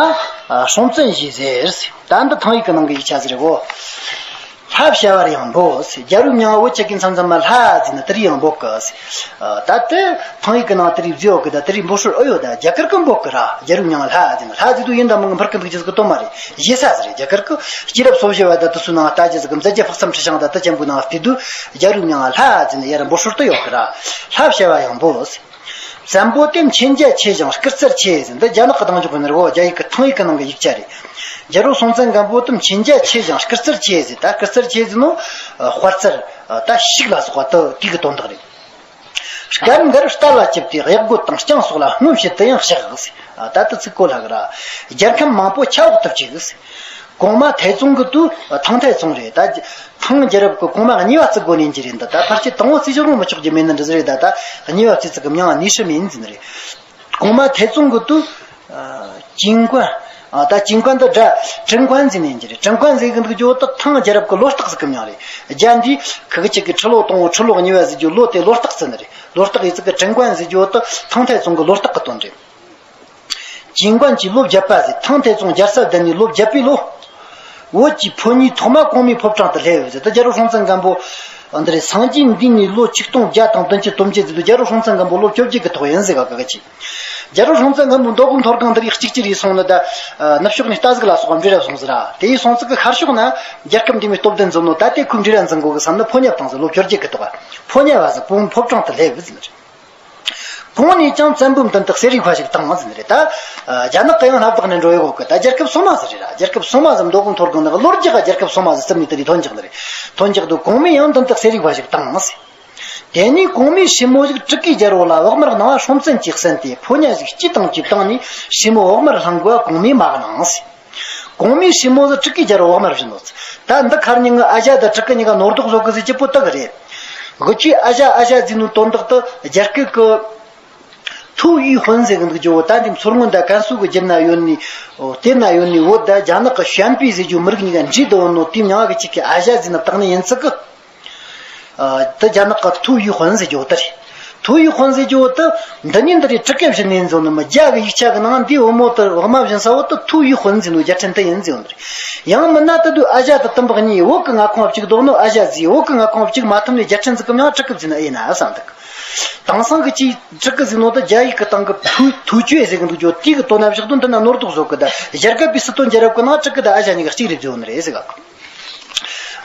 སྲོང་བཙན་ཞེས་ཟེར་ཟེར། ད་འདི་ཐང་ཡིག་གི་ནང་གི་ཡིག་ཆ་ཟིག་རེད་གོ། ལྷ་བྱ་བར་ཡང་འབོད་ཟེར། རྒྱལ་པོའི་མྱིང་ང་བོད་ཆ་གི་མཚམས་མཚམས་མ་ལྷ་ཟེར་ན་དེར་ཡང་འབོད་གི་ཟེར། ད་དེ་ཐང་ཡིག་གི་ནང་དེ་རིགས་བཟོས་ཡོད་གི། ད་དེ་རིགས་འབོད་སྲོལ་ཨེ་ཡོད། ད་རྒྱ་གར་གི་འབོད་གི་ར། རྒྱལ་པོའི་མྱིང་ང་ལྷ་ཟེར་ན། ལྷ་ཟེར་དུས་ཡིན་དང་མིན་གི་འཕུར་གི་འདུག་རྒྱུ་ཟིག་གི་དོན་མ་རེད། ཞེ་ས་ཟིག་རེད། རྒྱ་གར་གི་སྐྱེས་རབས་སོ་བཞི་བ་ད་དེ་ཚོའི་ནང་ལྟ་རྒྱུ་ཟིག་གི། མཛད་རྗེས་དཔག་བསམ་འཁྲི་ཤིང་ད་དེ་ཅན་པོའི་ནང་བལྟས་དུས་རྒྱལ་པོའི་མྱིང་ང་ལྷ་ཟེར་ན་ཡར་འབོད་སྲོལ་དུ་ཡོད་གི་ར། ལྷ་བྱ་བར་ཡང་འབོད་ཟེར། བཙན་པོ་དེ་མཁྱེན་རྒྱ་ཆེ་ཞིང་སྐུ་རྩལ་ཆེ་ཟེར། འདི་རྒྱ་ནག་གི་གདེང་འཇོག་ཡིན་ནི་རེད། རྒྱ་ཡིག་གི་ཐང་ཡིག་གི་ནང་གི་ཡིག་ཆ་རེད། རྒྱལ་པོ་སྲོང་བཙན་སྒམ་པོ་དེ་མཁྱེན་རྒྱ་ཆེ་ཞིང་སྐུ་རྩལ་ཆེ་ཟེར། ད་སྐུ་རྩལ་ཆེ་ཟེར་ནོ། དཔའ་རྩལ། ད་ཤུགས་ལ་སོགས་པ་དེ་དེ་གི་དོན་དག་རེད། སྐབས་འགར་རྟ་ལ་བཅིབས་ཏེ་གཡག་རྒོད་དང་རྐྱང་སོགས་ལ་རྔོན་བྱེད་དུ་ཡང་གཤེགས་ཟེར། ད་དེ་ཚིག་གོ་ལྷག་ར། རྒྱལ་ཁམས་མང་པོ་ཆབ་འོག་ཏུ་བཅུག་ཟེར། གོང་མ་ཐའེ་ཙུང་གི་དུས། ཐང་ཐའེ་ཙུང་རེད། ད་ཐང་རྒྱལ་རབས་ཀྱི་གོང་མ་གཉིས་པ་བརྩི་དགོས་ནི་ཡིན་གྱི་རེད། འདི་ད་ཕལ་ཆེར་དང་པོ་བརྩི་ཆོག་རུང་མི་ཆོག་རྒྱུ་མེད་ནི་འདྲ་ཟིག་རེད། ད་ད་གཉིས་པ་བརྩི་ཚིག་གི་མྱིང་ང་ནི་ཧྲི་མིན་ཟེར་ནི་རེད། གོང་མ་ཐའེ་ཙུང་གི་དུས། ཨ། ཅིན་ཀོན། ཨ། ད་ཅིན་ཀོན་འདི་སྒྲ་ཀྲིན་ཀོན་ཟེར་ནི་ཡིན་གྱི་རེད། ཀྲིན་ཀོན་ཟེར་གི་འདུག་རྒྱུ་བོ་དེ་ཐང་རྒྱལ་རབས་ཀྱི་ལོ་རྟགས་ཟིག་གི་མྱིང་རེད། རྒྱ་འདི་ཁི་གི་ཅིག་གི་ཁྲི་ལོ་དང་པོ་ཁྲི་ལོ་གཉིས་པ་ཟེར་རྒྱུ་ལོ་དེ་ལོ་རྟགས་ཟེར་ནི་རེད། ལོ་རྟགས་ཡིན་ཙི་གི་ཀྲིན་ཀོན་ཟེར་རྒྱུ་བོ་དེ་ཐང་ཐའེ་ཙུང་གི་ལོ་རྟགས་གི་དོན་རེད། ཅིན་ཀོན་གྱི་ལོ་བརྒྱད་པ་ཟེར། ཐང་ཐའེ་ཙུང་རྒྱལ་ས་བསྡད་ནས་ལོ་བརྒྱད་པའི་ལོ། བོད་ཀྱི་ཕོ་ཉའི་ཐོག་མ་གོང་མའི་ཕོ་བྲང་དུ་སླེབས་ཟེར། ད་རྒྱལ་པོ་སྲོང་བཙན་སྒམ་པོ་འདི་རེད། སངས་རྒྱས་འདས་ནས་ལོ་ཆིག་སྟོང་བརྒྱ་དང་བདུན་ཅུ་དོན་བརྒྱད་ཟེར་དུས་རྒྱལ་པོ་སྲོང་བཙན་སྒམ་པོ་ལོ་བཅོ་བརྒྱད་ཀྱི་ཐོག་ཡིན་ཟེར་ག་གི་ཅི། རྒྱལ་པོ་སྲོང་བཙན་སྒམ་པོ་མདོ་དབུས་མཐོ་སྒང་འདི་རིགས་གཅིག་གྱུར་ཡིན་སོང་ནི་ད། ནུབ་ཕྱོགས་ནས་རྟ་ཟིག་ལ་སོགས་པ་འབྲི་ར་སོང་ཟེར་ར། དེ་ཡིན་སོང་ཙི་གི་ཤར་ཕྱོགས་ན་རྒྱལ་ཁབ་འདི་མོའི་སྟོབས་ལྡན་འཛོམས་ནོ། ད་དེ་ཁོས་འབྲི་ར་འཛིན་གོ་གི་བསམ་ནི་ཕོ་ཉ་བཏང་ཟེར། ལོ་བཅོ་བརྒྱད་ཀྱི་ཐོག་ཕོ་ཉ་བ་ཟེར་ཕོ་ཕོ་བྲང་དུ་སླེབས་ཟེར་ནི་རེད། གོང་ནས་ཀྱང་བཙན་པོའི་མདུན་དུ་གསེར་ཡིག་ཕ་ཞིག་བཏང་ཟེར་ནི་རེད། ད་རྒྱ་ནག་གི་ཡང་སྣ་བདག་ནས་འགྲོ་ཡོད་གོ་གི། ད་རྒྱལ་ཁབ་སོ་མ་ཟིག་རེད་ར། རྒྱལ་ཁབ་སོ་མ་ཟིག་མདོ་དབུས་མཐོ་སྒང་ནས་ལོ་རྒྱུས་ཀ་རྒྱལ་ཁབ་སོ་མ་ཟིག་རྩིབ་ནས་དེ་རིགས་ཐོན་འཇག་ནི་རེད། ཐོན་འཇག་དུས་གོང་མས་ཡང་མདུན་དུ་གསེར་ཡིག་ཕ་ཞིག་བཏང་ཟེར། དེ་ནས་གོང་མའི་སྲས་མོ་ཞིག་སྤྲུལ་སྐུའི་རྒྱལ་པོ་ལ་བག་མར་གནང་བ་སྲོང་བཙན་གྱིས་གསན་ཏེ། ཕོ་ཉ་ཞིག་སྐྱེས་དང་བཅས་བཏང་ནས་སྲས་མོ་བག་མར་བླང་དགོས་པ་གོང་མས་མ་གནང་ཟེར། གོང་མའི་སྲས་མོ་ཟིག་སྤྲུལ་སྐུའི་རྒྱལ་པོ་བག་མར་བྱིན་ནོ་ཟེར། ད་འདི་ཁར་ཉིན་ཨ་ཞ་དང་སྤྲུལ་སྐུ་གཉིས་ཀ་ནོར་དོགས་བཟོ་གི་ཟེར་གྱི་པོ་ད་གི་རེད། གི་ཅི་ཨ་ཞ་ཨ་ཞ་ཟེར་ནོ་དོན་དག་ཏུ་རྒྱ་སྐད་གི་ཐུའུ་ཡུས་ཧུན་ཟེར་གི་འདུག་ཅོ། ད་འདི་མཚོ་སྔོན་དང་ཀན་སུའུ་གི་རྒྱབ་ན་ཡོད་ནི། ཨོ། དེ་ན་ཡོད་ནི་བོད་དང་རྒྱ་ནག་གི་ཞན་པི་ཟེར་རྒྱུ་མི་རིགས་གཉིས་ཀ་འདྲེས་དུ་ཡོད་ནོ། དེའི་མྱིང་གི་གཅིག་གི་ཨ་ཞ་ཟེར་ན་བཏགས་ནི་ཡིན་ཙི་གི། ཨ། དེ་རྒྱ་ནག་གི་ཐུའུ་ཡུས་ཧུན་ཟེར་རྒྱུ་དེ་རེད། ཐུའུ་ཡུས་ཧུན་ཟེར་རྒྱུ་དེ་འདི་ནི་འདི་རེད། སྤྲུལ་སྐུ་བྱིན་ནི་ཡིན་ཟེར་ནི་མིན། རྒྱ་གི་ཡིག་ཆ་གི་ནང་འདིའི་བུ་མོ་དེ་བག་མ་བྱིན་ས་བོ་དེ་ཐུའུ་ཡུས་ཧུན་ཟེར་ནོ་རྒྱལ་ཕྲན་དེ་ཡིན་ཟེར་ཡོད་ནི་རེད། ཡང་མིན་ན་དེ་དུས་ཨ་ཞ་དང་དིམ་བག་གཉིས་བོད་གི་མངའ་ཁོངས་བཅུག་འདུག་ནོ། ཨ་ཞ་ཟེར། བོད་གི་མངའ་ཁོངས་བཅུག་མ་ཐུབ་ནས་རྒྱལ་ཕྲན་ཟིག་གི་མྱིང་སྤྲུལ་སྐུ་བྱིན་ནི་ཨེ་ཡིན་ན་བསམ་འདུག། དེང་སང་གི་ཅིག་སྤྲུལ་སྐུ་ཟེར་ནོ་དེ་རྒྱ་ཡིག་གི་སྟེང་གི་ཐུའུ་ཐུའུ་ཅུའེ་ཟེར་གི་འདུག་ཅོ། དེ་གི་དོན་ན་བཞག་དུས་འདི་ན་ནོར་དོགས་བཟོ་གི། ད་རྒྱ་གར་པའི་སྲིད་དོན་རྒྱལ་རབས་གི་ནང་སྤྲུལ་སྐུ་དང་ཨ་ཞ་གཉིས་ཀ་གཅིག་རེད་བརྗོད་ནི་རེད་ཟེར་ག།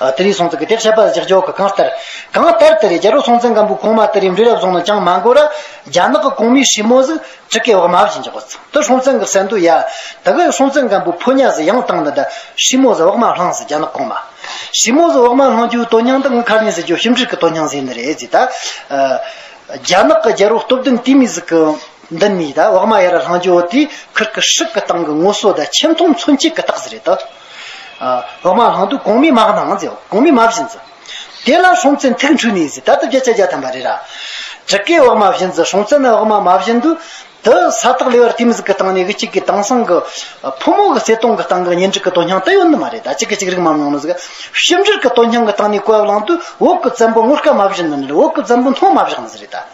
ཨ། དེ་རིང་སོང་ཙི་གི་དེ་བཤད་པ་ཞིག་འཇོག་གི། གང་ལྟར། གང་ལྟར་དེ་རེད། རྒྱལ་པོ་སྲོང་བཙན་སྒམ་པོའི་གོང་མ་དེ་རིང་འབྲི་རབས་བཟུང་ནི་ཅང་མ་འགོར་ར། རྒྱ་ནག་གི་གོང་མའི་སྲས་མོ་ཟིག་སྤྲུལ་སྐུའི་བག་མ་བྱིན་འཇོག་གི་ཚུལ་དེ་སྲོང་བཙན་གི་གསན་དུས། ཡ། ད་གི་སྲོང་བཙན་སྒམ་པོའི་ཕོ་ཉ་ཟིག་ཡང་བཏང་ནི། ད་སྲས་མོ་ཟིག་བག་མ་བླངས་ཟེར། རྒྱ་ནག་གོང་མ་སྲས་མོ་ཟིག་བག་མ་བླང་རྒྱུའི་དོན་སྙིང་འདི་ངས་ཁ་ཉིན་ཟེར་རྒྱུ་ཞིབ་འབྲིར་གི་དོན་སྙིང་ཟེར་ནི་རེད་ཟེར། ད། ཨ། རྒྱ་ནག་གི་རྒྱལ་པོ་སྟོབས་ལྡན་དེ་མོ་ཟིག་གི་མདུན་ནས་ད་བག་མ་ཡར་བླངས་རྒྱུ་བོ་དེ་ཁིར་གི་སྲིད་གི་སྟེང་གི་ངོ་སོ་དང་ཆེ་མཐོང་མཚོན་བྱེད་གི་རྟགས་ཟིག་རེད་ད། ཨ། བག་མ་བླངས་དུས་གོང་མས་མ་གནང་ཟེར། གོང་མས་མ་བྱིན་ཟེར། དེ་ལ་སྲོང་བཙན་ཐུགས་འཁྲུལ་ནས་ཟེར། ད་ལྟ་བརྒྱ་ཆ་བརྒྱ་ཐམ་པ་རེད་ར། སྤྲུལ་སྐུའི་བག་མ་བྱིན་ཟེར། སྲོང་བཙན་ནི་བག་མ་མ་བྱིན་དུས། དེ་ས་ཐག་ལེ་བར་དེ་མོ་ཟིག་གི་སྟེང་ནས་གི་གཅིག་གི་དེང་སང་གི་ཕོ་མོ་གི་བརྩེ་དུང་གི་སྟེང་གི་གཉེན་སྒྲིག་གི་དོན་སྙིང་དེ་ཡོད་ནི་མ་རེད། ད་གཅིག་གི་གཅིག་རིག་མ་མྱོང་ནི་ཟིག་ཞིབ་འབྲིར་གི་དོན་སྙིང་གི་སྟེང་ནས་བཀའ་བླངས་དུས། བོད་གི་བཙན་པོ་ངོ་དཀར་མ་བྱིན་ནི་རེད། བོད་གི་བཙན་པོ་སྣང་མ་བཞག་ནི་ཟིག་རེད་ད།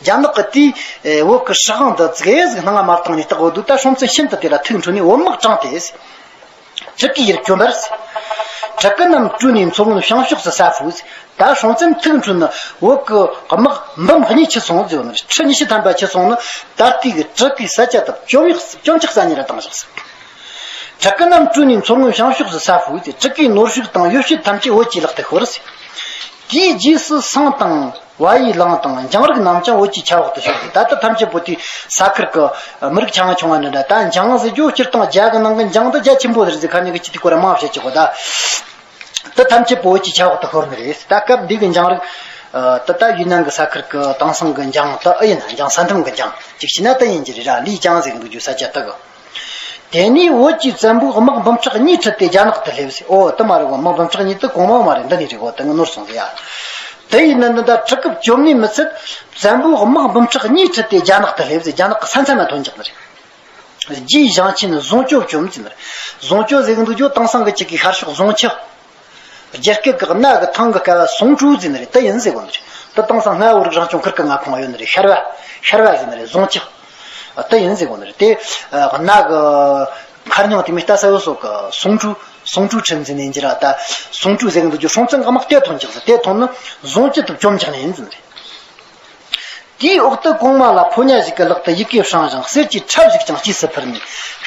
རྒྱ་ནག་གི་དེའི་བོད་གི་སྲིད་དབང་འདི་ཙིག་གེ་ཟིག་སྣང་ང་མ་བཏང་ནས་བརྟག་གོ་དུས། ད་སྲོང་བཙན་ཤིན་ཏུ་དེ་ལ་ཐུགས་འཁྲུལ་ནས་བོད་དམག་དྲངས་ཏེ། སྤྲུལ་སྐུའི་ཡུལ་བཅོམ་པར་ཟེར། ཕྲུ་གུ་རྣམས་བཀྲོས་ནས་མཚོ་སྔོན་བྱང་ཕྱོགས་སུ་ཟ་ཕུལ་ཟེར། ད་སྲོང་བཙན་ཐུགས་འཁྲུལ་ནི་བོད་ཀྱི་དམག་འབུམ་གཉིས་ཁྱེར་སོང་ཟེར་ནི། ཁྲི་ཉི་ཤུ་ཐམ་པ་ཁྱེར་སོང་ནི། ད་ལྟའི་གི་ཕྲུ་གུའི་ས་ཆ་དག་བཅོམ་ཡག་བཅོམ་ཆག་ས་ཉིད་ལ་བཏང་བཞག་ཟེར། ཕྲུ་གུ་རྣམས་བཀྲོས་ནས་མཚོ་སྔོན་བྱང་ཕྱོགས་སུ་ཟ་ཕུལ་ཟེར། ཕྲུ་གུའི་ནོར་ཕྱུགས་དང་ཡོ་བྱད་ཐམས་ཅད་བོད་ཀྱི་ལག་ཏུ་ཤོར་ཟེར། དེའི་རྗེས་སུ་ཟངས་དང་བལ་ཡུལ་གླིང་དང་འཇང་རིགས་རྣམས་ཀྱང་བོད་ཀྱི་ཆབ་འོག་ཏུ་ཤོར་ཏེ། ད་ལྟ་ཐམས་ཅད་པོ་དེ་ས་ཁུལ་གྱི་མི་རིགས་ཆུང་ང་ཆུང་ང་འདྲ་འདྲ། ད་འཇང་ཟེར་རྒྱུ་སྤྱིར་བཏང་རྒྱ་གི་ནང་གི་འཇང་དེ་རྒྱ་ཆེན་པོ་རེད་ཟེར། ཁ་ཉིན་གི་ཅི་དེ་སྐོར་མང་བཤད་ཀྱི་གོ། ད་དེ་ཐམས་ཅད་པོ་བོད་ཀྱི་ཆབ་འོག་ཏུ་ཤོར་ནི་རེད། ད་སྐབས་འདི་གི་འཇང་རིགས། ད་ལྟ་ཡུན་ནན་གི་ས་ཁུལ་གྱི་དེང་སང་གི་འཇང་དེ་ཨེ་ཡིན་ན། འཇང་ས་ཁྲོམ་གི་འཇང་ཅིག་བྱས་ན་དེ་ཡིན་གྱི་རེད་ར། ལི་ཅང་ཟེར་གི་འདུག་རྒྱུ་ས་ཆ་དེ་གི། དེ་ནས་བོད་ཀྱི་བཙན་པོས་དམག་འབུམ་ཕྲག་གཉིས་ཁྲིད་དེ་རྒྱ་ནག་ཏུ་སླེབས་ཟེར། ཨོ། དེ་མ་རེད་བ། དམག་འབུམ་ཕྲག་གཉིས་དེ་གོང་མ་མ་རེད། འདི་ནས་རེད་གོ། དེ་ངས་ནོར་སོང་ཟེར་ཡ། དེ་ཡིན་ན་འདི་འདྲ་ཕྲུ་གུ་བཅོམ་ནས་མི་ཚད། བཙན་པོས་དམག་འབུམ་ཕྲག་གཉིས་ཁྲིད་དེ་རྒྱ་ནག་ཏུ་སླེབས་ཟེར། རྒྱ་ནག་གི་ས་མཚམས་ལ་ཐོན་འཇག་ནི་རེད། རྗེ་ཞང་ཆེན་ཟོང་སྐྱོ་བཅོམ་ཟེར་ནི་རེད། ཟོང་སྐྱོ་ཟེར་གི་འདུག་རྒྱུ་དེང་སང་གི་ཅིག་གི་ཤར་ཕྱོགས་ཟོང་ཆུ། རྒྱ་སྐད་ཀྱི་གནའ་གི་ཐང་གི་སྐད་པ་ཟོང་ཀྲུའུ་ཟེར་ནི་རེད། དེ་ཡིན་ཟེར་གོ་ནི་རེད། དེ་དེང་སང་སྔ་བོད་རིགས་རང་སྐྱོང་ཁུལ་གྱི་མངའ་ཁོངས་ཡོད་ནི་རེད། ཤར་བ། ཤར་བ་ཟེར་ནི་རེད། ཟོང་ཆུ། དེ་ཡིན་ཟེར་གོ་ནི་རེད། དེ་གནའ་གི་མཁར་རྙིང་དེ་མོ་ལྟ་ས་བོ་སོགས་ཀྱི་ཟོང་ཀྲུའུ། གསུང་སྤྲུལ་ཁྲིམས་འཛིན་ནས་འགྱུར་བ་ད། གསུང་སྤྲུལ་ཟེར་གི་འདུག་རྒྱུ་སྲོང་བཙན་གྱི་དམག་དེ་ཐོན་ཅིག་ཟེར་དེ་ཐོན་ནི་བཟུང་སྤྱི་དུ་བཅོམ་ཅིག་ནས་ཡིན་ཟིན་རེད། དེའི་འོག་ཏུ་གོང་མ་ལ་ཕོ་ཉ་ཞིག་གི་ལག་ཏུ་ཡི་གེ་བསྲིངས་ཤིང་གསེར་གྱི་ཁྲབ་ཞིག་ཀྱང་སྐྱེས་སུ་ཕུལ་ནས།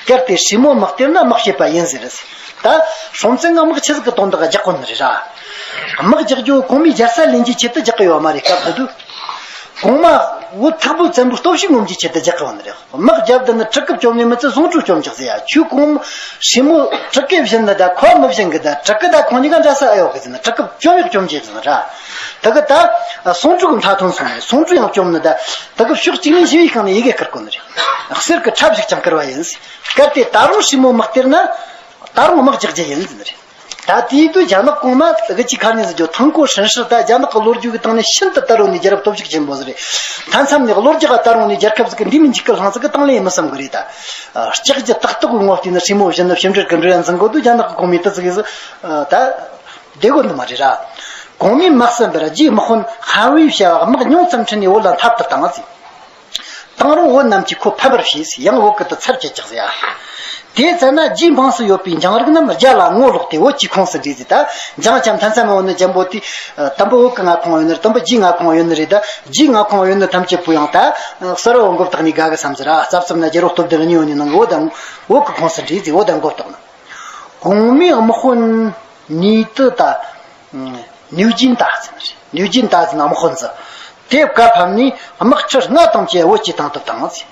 གལ་ཏེ་སྲས་མོ་དམག་སྟེར་ན་དམག་བྱེད་པ་ཡིན་ཟེར། ད་སྲོང་བཙན་གྱི་དམག་ཆི་ཟིག་གི་དོན་དག་རྒྱག་གོ་ནི་རེད་ར། དམག་རྒྱག་རྒྱུ་གོང་མའི་རྒྱལ་ས་ལེན་རྒྱུའི་ཆེད་དུ་རྒྱག་གི་ཡོད་མ་རེད་སྐབས་དེ་དུས། གོང་མ་བོད་ཐག་པོ་བཙན་པོའི་སྟོབས་ཤུགས་ངོམ་རྒྱུའི་ཆེད་དུ་རྒྱག་གི་ཡོད་ནི་རེད། དམག་རྒྱབ་བསྡད་ནི་ཁྲི་སྐུ་བཅོམ་ནས་མི་ཚད་གསུང་སྤྲུལ་བཅོམ་ཅིག་ཟེར་ཡ། ཁྱོད་གོང་སྲས་མོ་ཁྲི་སྐུ་བཞེངས་ནི་ད་ཁོ་མི་བཞེངས་གི། ད་ཁྲི་སྐུ་ད་ཁོང་གཉིས་ཀ་འདྲ་ས་ཨེ་ཡོད་གི་ཟེར་ན། ཁྲི་སྐུ་བཅོམ་ཡག་བཅོམ་རྒྱུ་ཟེར་ན་ར། ད་གི་ད་གསུང་སྤྲུལ་གི་མཐའ་ཐོན་སོང་ནས་གསུང་སྤྲུལ་ཡང་བཅོམ་ནི་ད། ད་གི་ཕྱོགས་གཅིག་ནས་ཞི་བའི་སྒང་ནས་ཡི་གེ་བསྐུར་གོ་ནི་རེད། གསེར་གི་ཁྲབ་ཞིག་ཀྱང་བསྐུར་བ་ཡིན། གལ་ཏེ་ད་རུང་སྲས་མོ་དམག་སྟེར་ན་ད་རུང་དམག་རྒྱག་རྒྱུ་ཡིན་ཟེར་ནི་རེད། ད་དེའི་དུས་རྒྱ་ནག་གོང་མ་དགུ་ཅི་ཁ་ཉིན་ཟེར་རྒྱུ་ཐང་ཀོ་ཧྲན་ཧྲི་ད་རྒྱ་ནག་གི་ལོ་རྒྱུས་ཀྱི་སྟེང་ནས་ཤིན་ཏུ་དར་བ་ནས་རྒྱལ་རབས་སྟོབས་ཤུགས་ཆེན་པོ་ཟིག་རེད། མཐའ་མཚམས་ནས་ལོ་རྒྱུས་ཀ་དར་བ་ནས་རྒྱལ་ཁབ་ཟིག་གི་འདི་མི་འཇིག་གི་ལྷང་ཟིག་གི་དང་ལེན་མི་བསམ་གི་རེད་ད། ལྕགས་ཀྱི་ཏག་ཏག་གི་ངོ་བལྟས་ན་སྲས་མོ་བཞིན་ནི་ཕྱི་འབྲེལ་གི་འབྲེལ་ཡ་འཛིན་གོ་དུས་རྒྱ་ནག་གི་གོང་མའི་དུ་ཟིག་གི་ཟིག་ད་བདེ་གོ་ནི་མ་རེད་ར། གོང་མའི་དམག་གསུམ་པར་རྒྱའི་དམག་དཔོན་ཧན་ཝེ་བྱ་བ་དམག་ཉུང་ཙམ་ཁྲིད་ནས་བོད་ལ་འཐབ་ཏུ་བཏང་ཟིག་དང་རུང་བོད་རྣམས་ཀྱིས་ཁོ་ཕམ་པར་བྱས། ཡང་བོད་ཀྱི་དུ་ཚར་བཅད་ཅིག་ཟེར་ཡ། དེ་ཙམ་ན་རྒྱའི་འབངས་སུ་ཡོད་པའི་འཇང་རིགས་རྣམས་རྒྱ་ལ་ངོ་ལོག་སྟེ་བོད་ཀྱི་ཁོངས་སུ་འདྲེས་ཟིག་ད་འཇང་ཁྱམས་མཐའ་མཚམས་འོ་ནི་འཇམ་པོ་དེ། དུམ་བུ་བོད་ཀྱི་མངའ་ཁོངས་ཡོད་ནི་རེད། དུམ་བུ་རྒྱའི་མངའ་ཁོངས་ཡོད་ནི་རེད། ད་རྒྱའི་མངའ་ཁོངས་ཡོད་ནི་ཐམས་ཅད་པོ་ཡང་ད་གསར་བ་མགོ་བཏགས་ནས་དགའ་གི་བསམ་ཟེར་ར། རྩ་བཙུམ་ན་རྒྱལ་པོ་སྟོབས་ལྡན་གཉིས་ཡོད་ནི་ནང་གི་བོད་དང་བོད་ཀྱི་ཁོངས་སུ་འདྲེས་ཟིག་བོད་དང་མགོ་བཏགས་ན། གོང་མའི་དམག་དཔོན་ནུས་ཏི་ད། ནུས་ཅིན་ད་ཟེར་ནི་རེད། ནུས་ཅིན་ད་ཟེར་ན་དམག་དཔོན་ཟིག་དེ་བཀའ་ཕབ་ནས་དམག་ཁྲི་ལྔ་དང་བཅས་བོད་ཀྱི་དང་དུ་བཏང་ཟིག་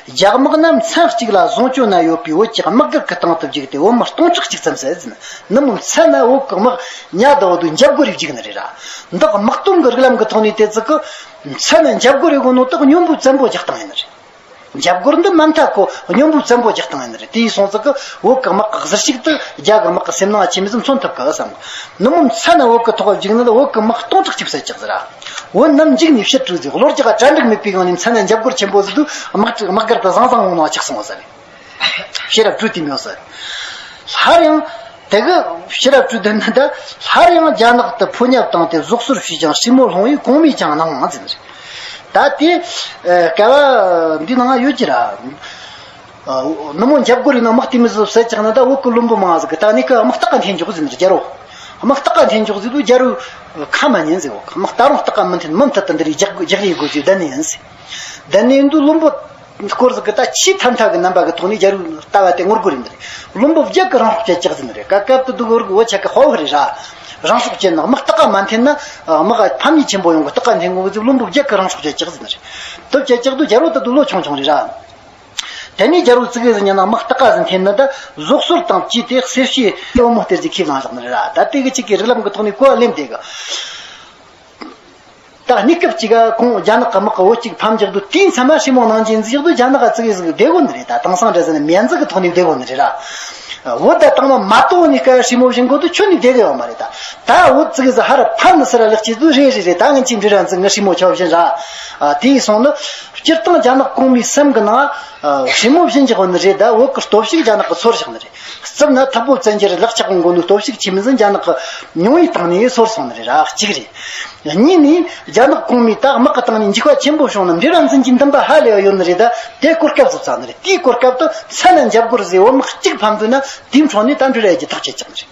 རྒྱ་དམག་རྣམས་མཚན་གཅིག་ལ་བཟུང་སྐྱོད་ན་ཡོད་པའི་བོད་ཀྱི་དམག་སྒར་གྱི་སྟེང་དུ་བརྒྱུགས་ཏེ་བོད་མི་སྟོང་ཕྲག་གཅིག་ཙམ་ཟད་ཟིན། ནུབ་མོ་མཚན་ན་བོད་ཀྱི་དམག་ཉ་ཟླ་བོ་དུ་འཇབ་རྒོལ་རེ་བརྒྱུགས་ནི་རེད་ར། འདི་དམག་དོན་གྱི་རིགས་ལམ་གྱི་ཐོག་ནས་བལྟས་ཚེ་གི་མཚན་ན་འཇབ་རྒོལ་རེ་དགོས་ནོ་དག་སྙོམས་པོ་བཙན་པོ་རྒྱག་སྟངས་ཡིན་ནི་རེད། འཇབ་རྒོལ་འདི་མ་མཐའ་ཁོ་སྙོམས་པོ་བཙན་པོ་རྒྱག་སྟངས་ཡིན་ནི་རེད། དེ་ཡིན་སོང་ཙི་གི་བོད་ཀྱི་དམག་གི་གཟི་བརྗིད་དུ་རྒྱ་གི་དམག་གི་སེམས་ནང་ཆེ་མི་ཟིག་མཚོན་ཐུབ་གི་བསམ། ནུབ་མོ་མཚན་ན་བོད་གི་ཐོག་བརྒྱུགས་ནི་ལ་བོད་གི་དམག་སྟོང་ཕྲག་གཅིག་བསད་ཅིག་ཟེར་ར། བོད་རྣམས་འཇིགས་ནས་ཕྱིར་བྲོས་ཟིག་གློ་རྒྱག་ག་གྲ་འགྲིག་མེད་པའི་སྒང་ནས་མཚན་ན་འཇབ་རྒོལ་ཆེན་པོ་ཟིག་དུས་དམག་དམག་སྒར་དུ་བཟང་བཟང་འོང་ནོ་ཆགས་སོང་བ་ཟེར། ཕྱི་རབས་བྲོས་དེ་མྱོང་ཟེར། སླར་ཡང་དེ་གི་ཕྱི་རབས་བྲོས་དེ་ནི་ད་སླར་ཡང་རྒྱ་ནག་ཏུ་ཕོ་ཉ་བཏང་སྟེ་ཟོག་གསོར་བྱས་ཀྱང་སྲས་མོ་ལྷུང་བས་གོང་མས་ཀྱང་གནང་ཟེར། ད་དེ་སྐལ་བ་འདི་ནང་ཡོད་ཀྱི་ར། ནུབ་མོ་འཇབ་རྒོལ་རིགས་ནང་དམག་དེ་མི་བཟོ་བསད་ཅིག་ན་ད་བོད་ཀྱི་བློན་པོ་མང་ཟིག་གི་ད་ནི་ཀ་དམག་སྟག་ག་འཐེན་འཇོག་ཟིན་རྒྱལ་རོ། དམག་སྟག་ག་འཐེན་འཇོག་ཟིན་དུས་རྒྱལ་རོ་ཁ་མ་ཉན་ཟིག་དམག་ད་རུང་སྟག་ག་མི་འཐེན་མུ་མཐུད་དུ་འདི་རིགས་རྒྱག་རྒྱག་རེས་དགོས་ཟིག་བསྡད་ནི་ཡིན་ཟིག་བསྡད་ནི་ཡིན་དུས་བློན་པོ་སྐོར་ཟིག་གི་ད་ཆེས་ཐ་མཐའ་གི་རྣམ་པ་གི་ཐོག་ནས་རྒྱལ་རོ་ལྟ་བ་དེ་ངོ་རྒོལ་རེད་འདི་རེད། བློན་པོ་བརྒྱད་ཀྱི་རང་སྲོག་བཅད་ཅིག་ཟིན་རེད། ཀ་སྐབས་དུ་འདུག་བོད་ཀྱི་བོད་ཆ་གི་དཔའ་བོ་རེད་ར། རང་སྲོག་བཅད་ན་དམག་སྟག་ག་མ་འཐེན་ན་དམག་ཕམ་ཉེས་ཆེན་པོ་ཡོང་གི་སྟག་ག་འཐེན་དགོས་གི་ཟིག་བློན་པོ་བརྒྱད་ཀྱི་རང་སྲོག་བཅད་ཅིག་ཟིན་རེད། དུ་བཅད་ཅིག་དུས་རྒྱལ་རོ་ད་དུ་ལོ་ཆུང་ཆུང་རེད་ར། དེ་ནས་རྒྱལ་པོ་ཙི་གེ་ཟིག་ཉན་ན་དམག་སྟག་ག་ཟིག་འཐེན་ནི་ད་ཟོག་གསོར་དང་བཅས་ཏེ་གསེར་ཕྱེ་བུ་མོ་སྟེར་གྱི་ཁས་བླངས་བཞག་ནི་རེད་ར། ད་དེ་གི་གཅིག་གི་རིགས་ལམ་གི་ཐོག་ནས་གོ་བ་ལེན་བསྡད་གི། ད་གནས་སྐབས་གཅིག་ག་ཁོང་རྒྱ་ནག་གི་དམག་གི་བོད་གཅིག་ཕམ་རྒྱག་དུས་དེའི་མཚན་མ་སྲས་མོ་གནང་རྒྱུ་འཛིན་རྒྱག་དུས་རྒྱ་ནག་ག་ཙི་གེ་ཟིག་བསྡད་གོ་ནི་རེད། ད་དེང་སང་འདྲ་ཟེར་ན་མེད་འཛི་གི་ཐོག་ནས་བསྡད་གོ་ནི་རེད་ར། བོད་ད་དང་མ་མ་གཏོགས་ནས་སྐབས་སྲས་མོ་བཞེངས་གོ་དུས་ཁྱོན་ནས་བསྡད་གི་ཡོད་མ་རེད། ད་ད་བོད་ཙི་གེ་ཟིག་ཧ་ར་ཕམ་ནི་སི་ར་ལེགས་སྐྱེས་དུས་རེད་རེད་རེད། ད་ངན་ཆེ་འབྲི་ར་འཛི་ངི་སྲས་མོ་ཆོ་བཞིན་ར། དེ་ཡིན་སོང་ནི། སྤྱིར་བཏང་རྒྱ་ནག་གོང་མའི་སེམས་ཀྱི་ནང་། ཨ། སྲས་མོ་བཞིན་གྱི་དབང་ནི་རེད། ད་བོད་ཀྱི་སྟོབས་ཤུགས་རྒྱ་ནག་གི་ཚོར་བཞག་ནི་རེད། རྩིབ་ན་ཐག་པོ་བཙན་གྱི་རེད། ལག་ཆགས་གོང་གོ་ནི་སྟོབས་ཤུགས་ཆེ་མི་ཟིན་རྒྱ་ནག་གི་མྱོང་བའི་སྟེང་ནས་ཚོར་སོང་ནི་རེད་ར། གཅིག་རེད། གཉིས་ནི་རྒྱ་ནག་གོང་མའི་ད་དམག་གི་སྟེང་ནས་འཇིགས་པ་ཆེན་པོ་བྱུང་ན་འབྲེལ་བ་འཛིན་གྱི་འདུན་པ་ཧ་ལས་པ་ཡོད་ནི་རེད། ད་དེ་གོ་སྐབས་སུ་བཙལ་ནི་རེད། དེའི་གོ་སྐབས་དུ་མཚན་ན་འཇབ་རྒོལ་ཟེར་བོད་དམག་གཅིག་ཕམ་འདུག་ན་དེའི་འཕྲོ་ནས་ད་འབྲེལ་བ་ཡོད་རྒྱུ་ཐག་ཆོད་ཀྱང་རེད།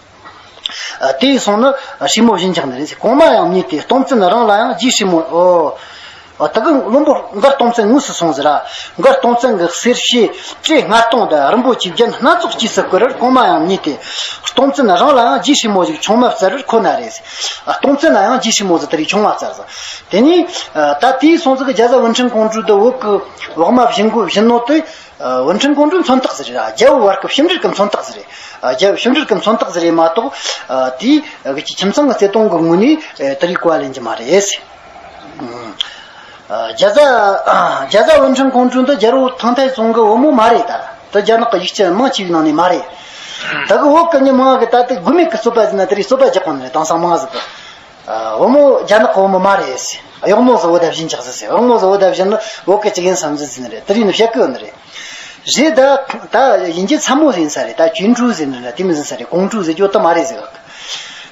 ཨ། དེ་ཡིན་སོང་ནི་སྲས་མོ་བཞིན་ཆགས་ནི་རེད། གོང་མ་ཡང་མཉེས་ཏེ་སྟོང་བཙན་རང་ལ་ཡང་རྗེས་སྲས་མོ། ཨོ། ཨོ། ད་གི་བློན་པོ་མགར་སྟོང་བཙན་དངོས་སུ་སོང་ཟེར་ར། མགར་སྟོང་བཙན་གྱི་གསེར་ཕྱེ་བྲེ་ལྔ་སྟོང་དང་རིན་པོ་ཆེ་རྒྱན་སྣ་ཚོགས་སྐྱེས་སུ་བསྐུར་བར་གོང་མ་ཡང་མཉེས་ཏེ། སྟོང་བཙན་རང་ལ་ཡང་རྗེས་སྲས་མོ་ཞིག་ཆུང་མ་བཙལ་བར་ཁོ་ན་རེད། ཨ། སྟོང་བཙན་ལ་ཡང་རྗེས་སྲས་མོ་ཟིག་དེ་རིགས་ཆུང་མ་བཙལ་ཟིག་དེ་ནས། ཨ། ད་དེའི་སོང་ཟིག་གི་རྒྱ་བཟའ་འུན་ཁྲིན་ཀོང་ཀྲུའུ་དུ་བོད་ཀྱི་བག་མ་བཞིན་གོ་བཞིན་ནོ་དེ། ཨ། འུན་ཁྲིན་ཀོང་ཀྲུའུ་མཚོན་རྟགས་ཟིག་རེད། རྒྱལ་པོ་བར་གྱི་ཕྱི་འབྲེལ་གྱི་མཚོན་རྟགས་ཟིག་རེད། ཨ། རྒྱལ་པོ་ཕྱི་འབྲེལ་གྱི་མཚོན་རྟགས་ཟིག་རེད་མ་གཏོགས། ཨ། དེའི་གི་ཁྱིམ་ཚང་གི་བརྩེ་དུང་གི་ངོས་ནས་དེ་རིགས་གོ་བ་ལེན་གྱི་མ་རེད། ཨ། རྒྱ་བཟའ། རྒྱ་བཟའ་འུན་ཁྲིན་ཀོང་ཀྲུའུ་འདི་རྒྱལ་པོ་ཐང་ཐའི་ཙུང་གི་བུ་མོ་མ་རེད་ད། དེ་རྒྱ་ནག་གི་ཡིག་ཆ་མང་ཆེ་བའི་ནང་ནས་མ་རེད། ད་གི་བོད་གི་མྱི་མང་གི་ད་ལྟ་དགོས་མེད་གི་རྩོད་པ་ཟིན་ན་དེ་རིགས་རྩོད་པ་རྒྱག་གོ་ནི་རེད། དེང་སང་མང་ཟིག་གི། ཨ། བུ་མོ་རྒྱ་ནག་གི་བུ་མོ་མ་རེད་ཟེར། གཡོག་མོ་ཟིག་བོད་ད་བཞིན་ཆགས་ཟིག་ཟེར། གཡོག་མོ་ཟིག་བོད་ད་བཞིན་ནི་བོད་སྐད་ཅིག་ཡིན་བསམ་ཟིག་ཟིན་རེད། དེ་རིགས་ནི་བཤད་གི་ཡོད་ནི་རེད། རེད་ད། ད་ཡིན་གྱི་ཚ་མོ་ཟིག་ཡིན་ས་རེད། ད་ཅུན་ཀྲུའུ་ཟིག་ནི་རེད། དེ་མི་ཟིན་ས་རེད། ཀོང་ཀྲུའུ་ཟེར་རྒྱུ་ད་མ་རེད་ཟིག་ག་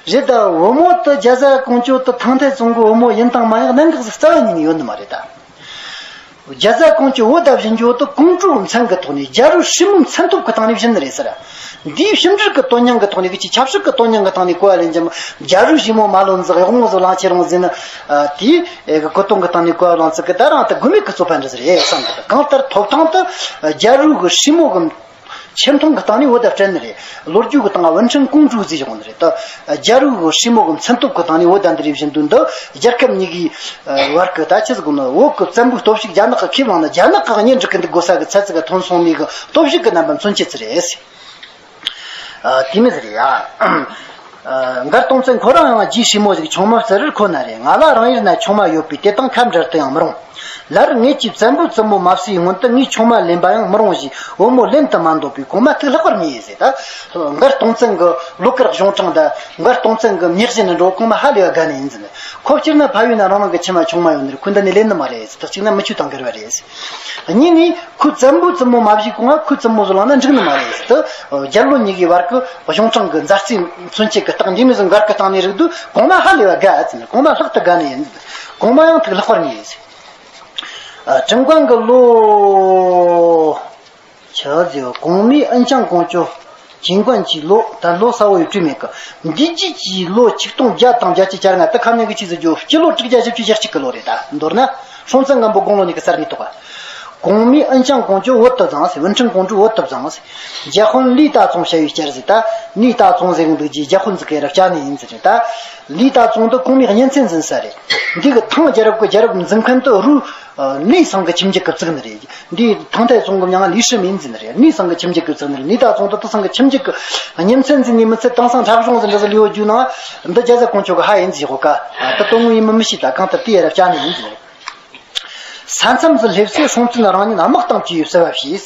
རེད་ད། བུ་མོ་ད་རྒྱ་བཟའ་ཀོང་ཀྲུའུ་ད་ཐང་ཐའི་ཙུང་གི་བུ་མོ་ཡིན་དང་མ་ཡིན་གནད་འགག་ཟིག་རྩ་བ་ཉིད་ནས་ཡོད་ནི་མ་རེད་ད། རྒྱ་བཟའ་ཀོང་ཇོ་བོད་ད་བཞིན་འགྱོ་དུ་ཀོང་ཀྲུའུ་མཚན་གི་ཐོག་ནས་རྒྱལ་རབས་ཧྲིལ་མོ་མཚན་ཐོབ་གི་སྟེང་ནས་བཞིན་ནི་རེད་ཟེར། འདིའི་ཕྱི་འབྲེལ་གི་དོན་སྙིང་གི་ཐོག་ནས་གི་ཆི་ཆབ་སྲིད་གི་དོན་སྙིང་གི་སྟེང་ནས་གོ་བ་ལེན་རྒྱུ་རྒྱལ་རབས་ཧྲིལ་མོ་མ་ལོན་ཟིག་གཡོག་མོ་ཟིག་གླང་ཆེ་རུང་ཟིན་ནི། དེའི་གི་གོ་དོན་གི་སྟེང་ནས་གོ་བ་ལོན་ཚིག་གི་ད་རང་ད་དགོས་མེད་གི་རྩོད་པ་འདྲ་ཟིག་རེད་བསམ་གི། གང་ལྟར་ཐོབ་ཐང་དུ་རྒྱལ་རབས་གི་ཧྲིལ་མོ་གི་ཆེ་མཐོང་གི་སྟེང་ནས་བོད་ད་སྤྲད་ནི་རེད། ལོ་རྒྱུས་གི་སྟེང་བན་ཁྲིན་ཀོང་ཀྲུའུ་ཟེར་བཞག་ནི་རེད། ད་རྒྱལ་རབས་གི་ཧྲིལ་མོ་གི་མཚན་ཐོབ་གི་སྟེང་ནས་བོད་ད་འདི་རེད་བཞིན་དུ་འདི་རྒྱལ་ཁབ་གཉིས་ཀའི་བར་གི་ད་ཆི་ཟིག་ནི་བོད་གི་བཙན་པོའི་སྟོབས་ཤུགས་རྒྱ་ནག་གི་ཁེ་བླངས་ནི་རྒྱ་ནག་གི་གཉེན་སྒྲིག་གི་འདུག་དགོས་ས་གི་ཚད་ཚིག་ག་ཐོན་སོང་མི་གི་སྟོབས་ཤུགས་གི་རྣམ་པ་མཚོན་བྱེད་ཚུལ་རེད། ཨ། དེ་མི་ཟེར་ཡ། ཨ། མགར་སྟོང་བཙན་ཁོ་རང་ཡང་རྗེ་ཧྲིལ་མོ་ཟིག་ཆུང་མ་བཙལ་རེར་ཁོ་ན་རེ། ང་ལ་རང་ཡུལ་ན་ཆུང་མ་ཡོད་པས་དེ་དང་ཁ་འབྲལ་དུ་ཡང་མི་རུང་། ལར་ངེད་ཀྱི་བཙན་པོའི་བཙུན་མོ་མ་བསུས་སྔོན་དུ་ངས་ཆུང་མ་ལེན་པ་ཡང་མི་རུང་ཞེས་བུ་མོ་ལེན་དུ་མ་འདོད་པས་གོང་མ་ཐུགས་ལྷག་པར་མྱོས་ཟེར། ད་མགར་སྟོང་བཙན་གི་ལོ་དཀར་གཞུང་དྲང་ད་མགར་སྟོང་བཙན་གི་མྱི་གཞི་ནི་འགྲོ་གོང་མ་ཧ་ལས་པ་དགའ་ནི་ཡིན་ཟེར། ཁོ་སྤྱིར་ན་ཕ་ཡུལ་ན་རང་རང་གི་ཁྱིམ་མ་ཆུང་མ་ཡོད་ནི་རེད། ཁོ་འདི་ནས་ལེན་ནི་མ་རེད་ཟེར། ད་གཅིག་ན་མི་ཆོས་དང་འགལ་བ་རེད་ཟེར། གཉིས་ནས་ཁོའི་བཙན་པོའི་བཙུན་མོ་མ་བཞེས་གོང་ང་ཁོའི་བཙུན་མོ་ཟིག་བླངས་ན་འགྲིག་ནི་མ་རེད་ཟེར། ད་རྒྱལ་བློན་གཉིས་ཀའི་བར་གི་གཞུང་དྲང་གི་མཛའ་བརྩེ་མཚོན་བྱེད་ཀྱི་རྟགས་འདི་མི་ཟིག་མགར་གི་སྟེང་ནས་རིག་དུས་གོང་མ་ཧ་ལས་པ་དགའ་ཟེར་ནས་གོང་མ་ལྷག་ཏུ་དགའ་ནི་ཡིན། གོང་མ་ཡང་ཐུགས་ལྷག་པར་མྱོས་ཟེར། ཨ། ཁྲིམས་ཁང་གི་ལོ། ཆི་ཟེར། གོང་མའི་ཨུན་ཅང་ཀོང་ཇོ་ཇིན་ཀོན་གྱི་ལོ། ད་ལོ་གསལ་བོ་ཡོད་བྲིས་མེད་གི། འདས་རྗེས་ཀྱི་ལོ་ཆིག་སྟོང་བརྒྱ་དང་བརྒྱད་ཅུ་གྱ་ལྔ། དེ་ཁ་ནས་གི་ཆི་ཟེར་རྒྱུ། སྤྱི་ལོ་དྲུག་བརྒྱ་བཞི་བཅུ་ཞེ་གཅིག་གི་ལོ་རེད། ད་མདོར་ན་སྲོང་བཙན་སྒམ་པོ་དགུང་ལོ་ཉི་ཤུ་རྩ་གཉིས་ཐོག་ག་གོང་མའི་ཨུན་ཅང་ཀོང་ཇོ་བོད་དུ་བརྫངས་ཟེར། ཝུན་ཁྲིན་ཀོང་ཀྲུའུ་བོད་དུ་བརྫངས་ཟེར། རྒྱ་དཔོན་ལི་ཏ་ཙུང་ཞ་ཡི་བསྐྱར་ཟེར། ད་ལི་ཏ་ཙུང་ཟེར་གི་འདུག་ཅེས་རྒྱ་དཔོན་ཟིག་གི་ར་བསྐྱར་ནི་ཡིན་ཟེར། ད་ལི་ཏ་ཙུང་འདི་གོང་མའི་གཉེན་ཚན་འཛིན་ས་རེད། འདི་གི་ཐང་རྒྱལ་རབས་ཀྱི་རྒྱལ་རབས་འཛིན་མཁན་དུ་རུ། ཨ། ལི་ཚང་གི་ཁྱིམ་རྒྱུད་ཀྱི་བཙུགས་ནི་རེད། འདི་ཐང་ཐའི་ཙུང་གི་མྱིང་ལི་ཧྲི་མིན་ཟེར་ནི་རེད། ལི་ཚང་གི་ཁྱིམ་རྒྱུད་ཀྱི་བཙུགས་ནི་རེད། ལི་ཏ་ཙུང་དུ་དེ་ཚང་གི་ཁྱིམ་རྒྱུད་ཀྱི་གཉེན་ཚན་འཛིན་ནི་མི་ཚད་དེང་སང་འཁྲབ་གཞུང་ཟིག་འདྲ་ཟིག་ལུས་ཡོད་རྒྱུ་ན། འདི་རྒྱ་བཟའ་ཀོང་ཇོ་གི་ཧ་ཡིན་ཟིག་གོ་ཀ་ད་དོན་དངོས་ཡིན་མིན་མི་ཤེས། ད་གང་ལྟར་དེ་ཡ་རབས་བྱ་ནི་ཡིན་ཟིག་རེད། ས་མཚམས་སུ་སླེབས་ཚེ་སྲོང་བཙན་རང་ཉིད་དམག་དང་བཅས་པའི་བསུ་བ་བྱས།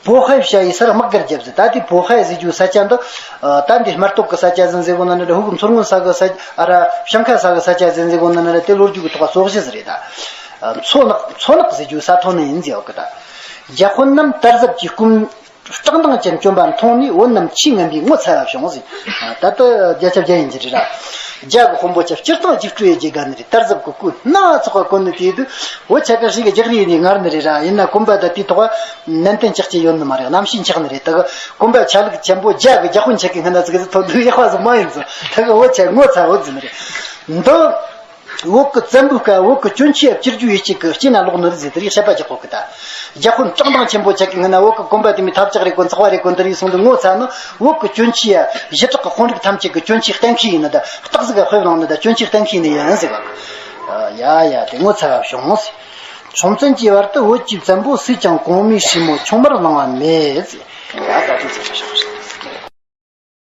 པོ་ཧའེ་བྱ་ཡི་སར་དམག་སྒར་བརྒྱབ་ཟེར། ད་དེ་པོ་ཧའེ་ཟེར་རྒྱུ་ས་ཆ་འདི། ཨ། ད་འདི་སྨར་སྟོད་ཀྱི་ས་ཆ་ཟིག་ཟེར་གོ་ནི་རེད། ཧུ་གི་མཚོ་སྔོན་ས་གི་ས་ཆ། ཨ་ར་བྱང་ཁ་ས་གི་ས་ཆ་ཟིག་ཟེར་གོ་ནི་རེད། དེ་ལོ་རྒྱུས་ཀྱི་ཐོག་ཚོགས་གཞི་ཟིག་རེད་ད། ཨ། མཚོ་ནག་མཚོ་ནག་ཟེར་རྒྱུ་ས་ཐོག་ནས་ཡིན་ཟེར་བ་གི་ད། རྒྱ་དཔོན་རྣམས་དར་ཟབ་ཀྱི་སྐུ་བཀྲག་མདངས་ཅན་གྱོན་པ་མཐོང་ནས་བོད་རྣམས་ཆེས་ངན་པའི་ངོ་ཚ་བ་བྱུང་ཟེར། ད་ལྟ་རྒྱ་ཁྱབ་རྒྱ་ཡིན་གྱི་རེད་ར། རྒྱ་གི་དཔོན་པོ་ཆ་སྤྱིར་བཏང་འཇིགས་སྤྲོས་ཡོད་ཀྱི་དགའ་ནི་རེད། དར་ཟབ་ཀྱི་སྐུ་སྣ་ཚོགས་པ་གོན་ནས་དེ་དུས་བོད་ཆ་ག་ཞིག་གི་རྒྱག་རེས་ནས་ངར་ནི་རེད་ར། ཡིན་ན་གོམ་པ་ད་དེའི་ཐོག་ནན་ཏན་ཆགས་ཀྱི་ཡོད་ནི་མ་རེད། གནམ་གཤིས་འཁྱག་ནི་རེད། ད་གི་གོམ་པ་ཆ་ལུགས་ཆེན་པོ་རྒྱ་གི་རྒྱ་དཔོན་ཆ་གི་སྔ་ན་ཟིག་ཟིག་ཐོག་འདུག་ཡག་པ་ཟིག་མ་ཡིན་ཟིག་ད་གི་བོད་ཆ་ངོ་ཚ་བོ་ཟིག་ནི་རེད། འདི་བོད་ཀྱི་བཙན་པོའི་སྐབས་བོད་ཀྱི་གྱོན་ཆས་བཅིར་རྒྱུ་ཡེ་གཅིག་གི་སྐྱེས་ན་ལོག་ནི་རེད་ཟེར། དེ་རིགས་བཤད་པ་རྒྱག་གོ་གི་ད། རྒྱ་དཔོན་བཀྲག་མདངས་ཆེན་པོ་ཆ་གི་སྔ་ན་བོད་ཀྱི་གོམ་པ་དེ་མི་ཐབས་ཆག་རེད་གོ། འཚག་པ་རེད་གོ། འདི་རིགས་སོང་དུ་ངོ་ཚ་ནི་བོད་ཀྱི་གྱོན་ཆས་ཡ་ཞི་དྲག་གི་དཔོན་རིགས་ཐམས་ཅད་ཀྱི་གྱོན་ཆས་གཏན་འཁེལ་ཡིན་ནི་ད། རྟགས་ཟིག་ག་དཔེ་བླངས་ནི་ད་གྱོན་ཆས་གཏན་འཁེལ་ནི་ཡིན་ཟེར་བ། ཡ་ཡ་དེ་ངོ་ཚ་བ་བྱུང་ཟེར། སྲོང་བཙན་གྱི་བར་དུ་བོད་ཀྱི་བཙན་པོ་སུས་ཀྱང་གོང་མའི་ཧྲིལ་མོ་ཆུང་མར་བླངས་པ་མེད་ཟེར། ཡ་ད་དེ་ཚོ་ཆ་བཞག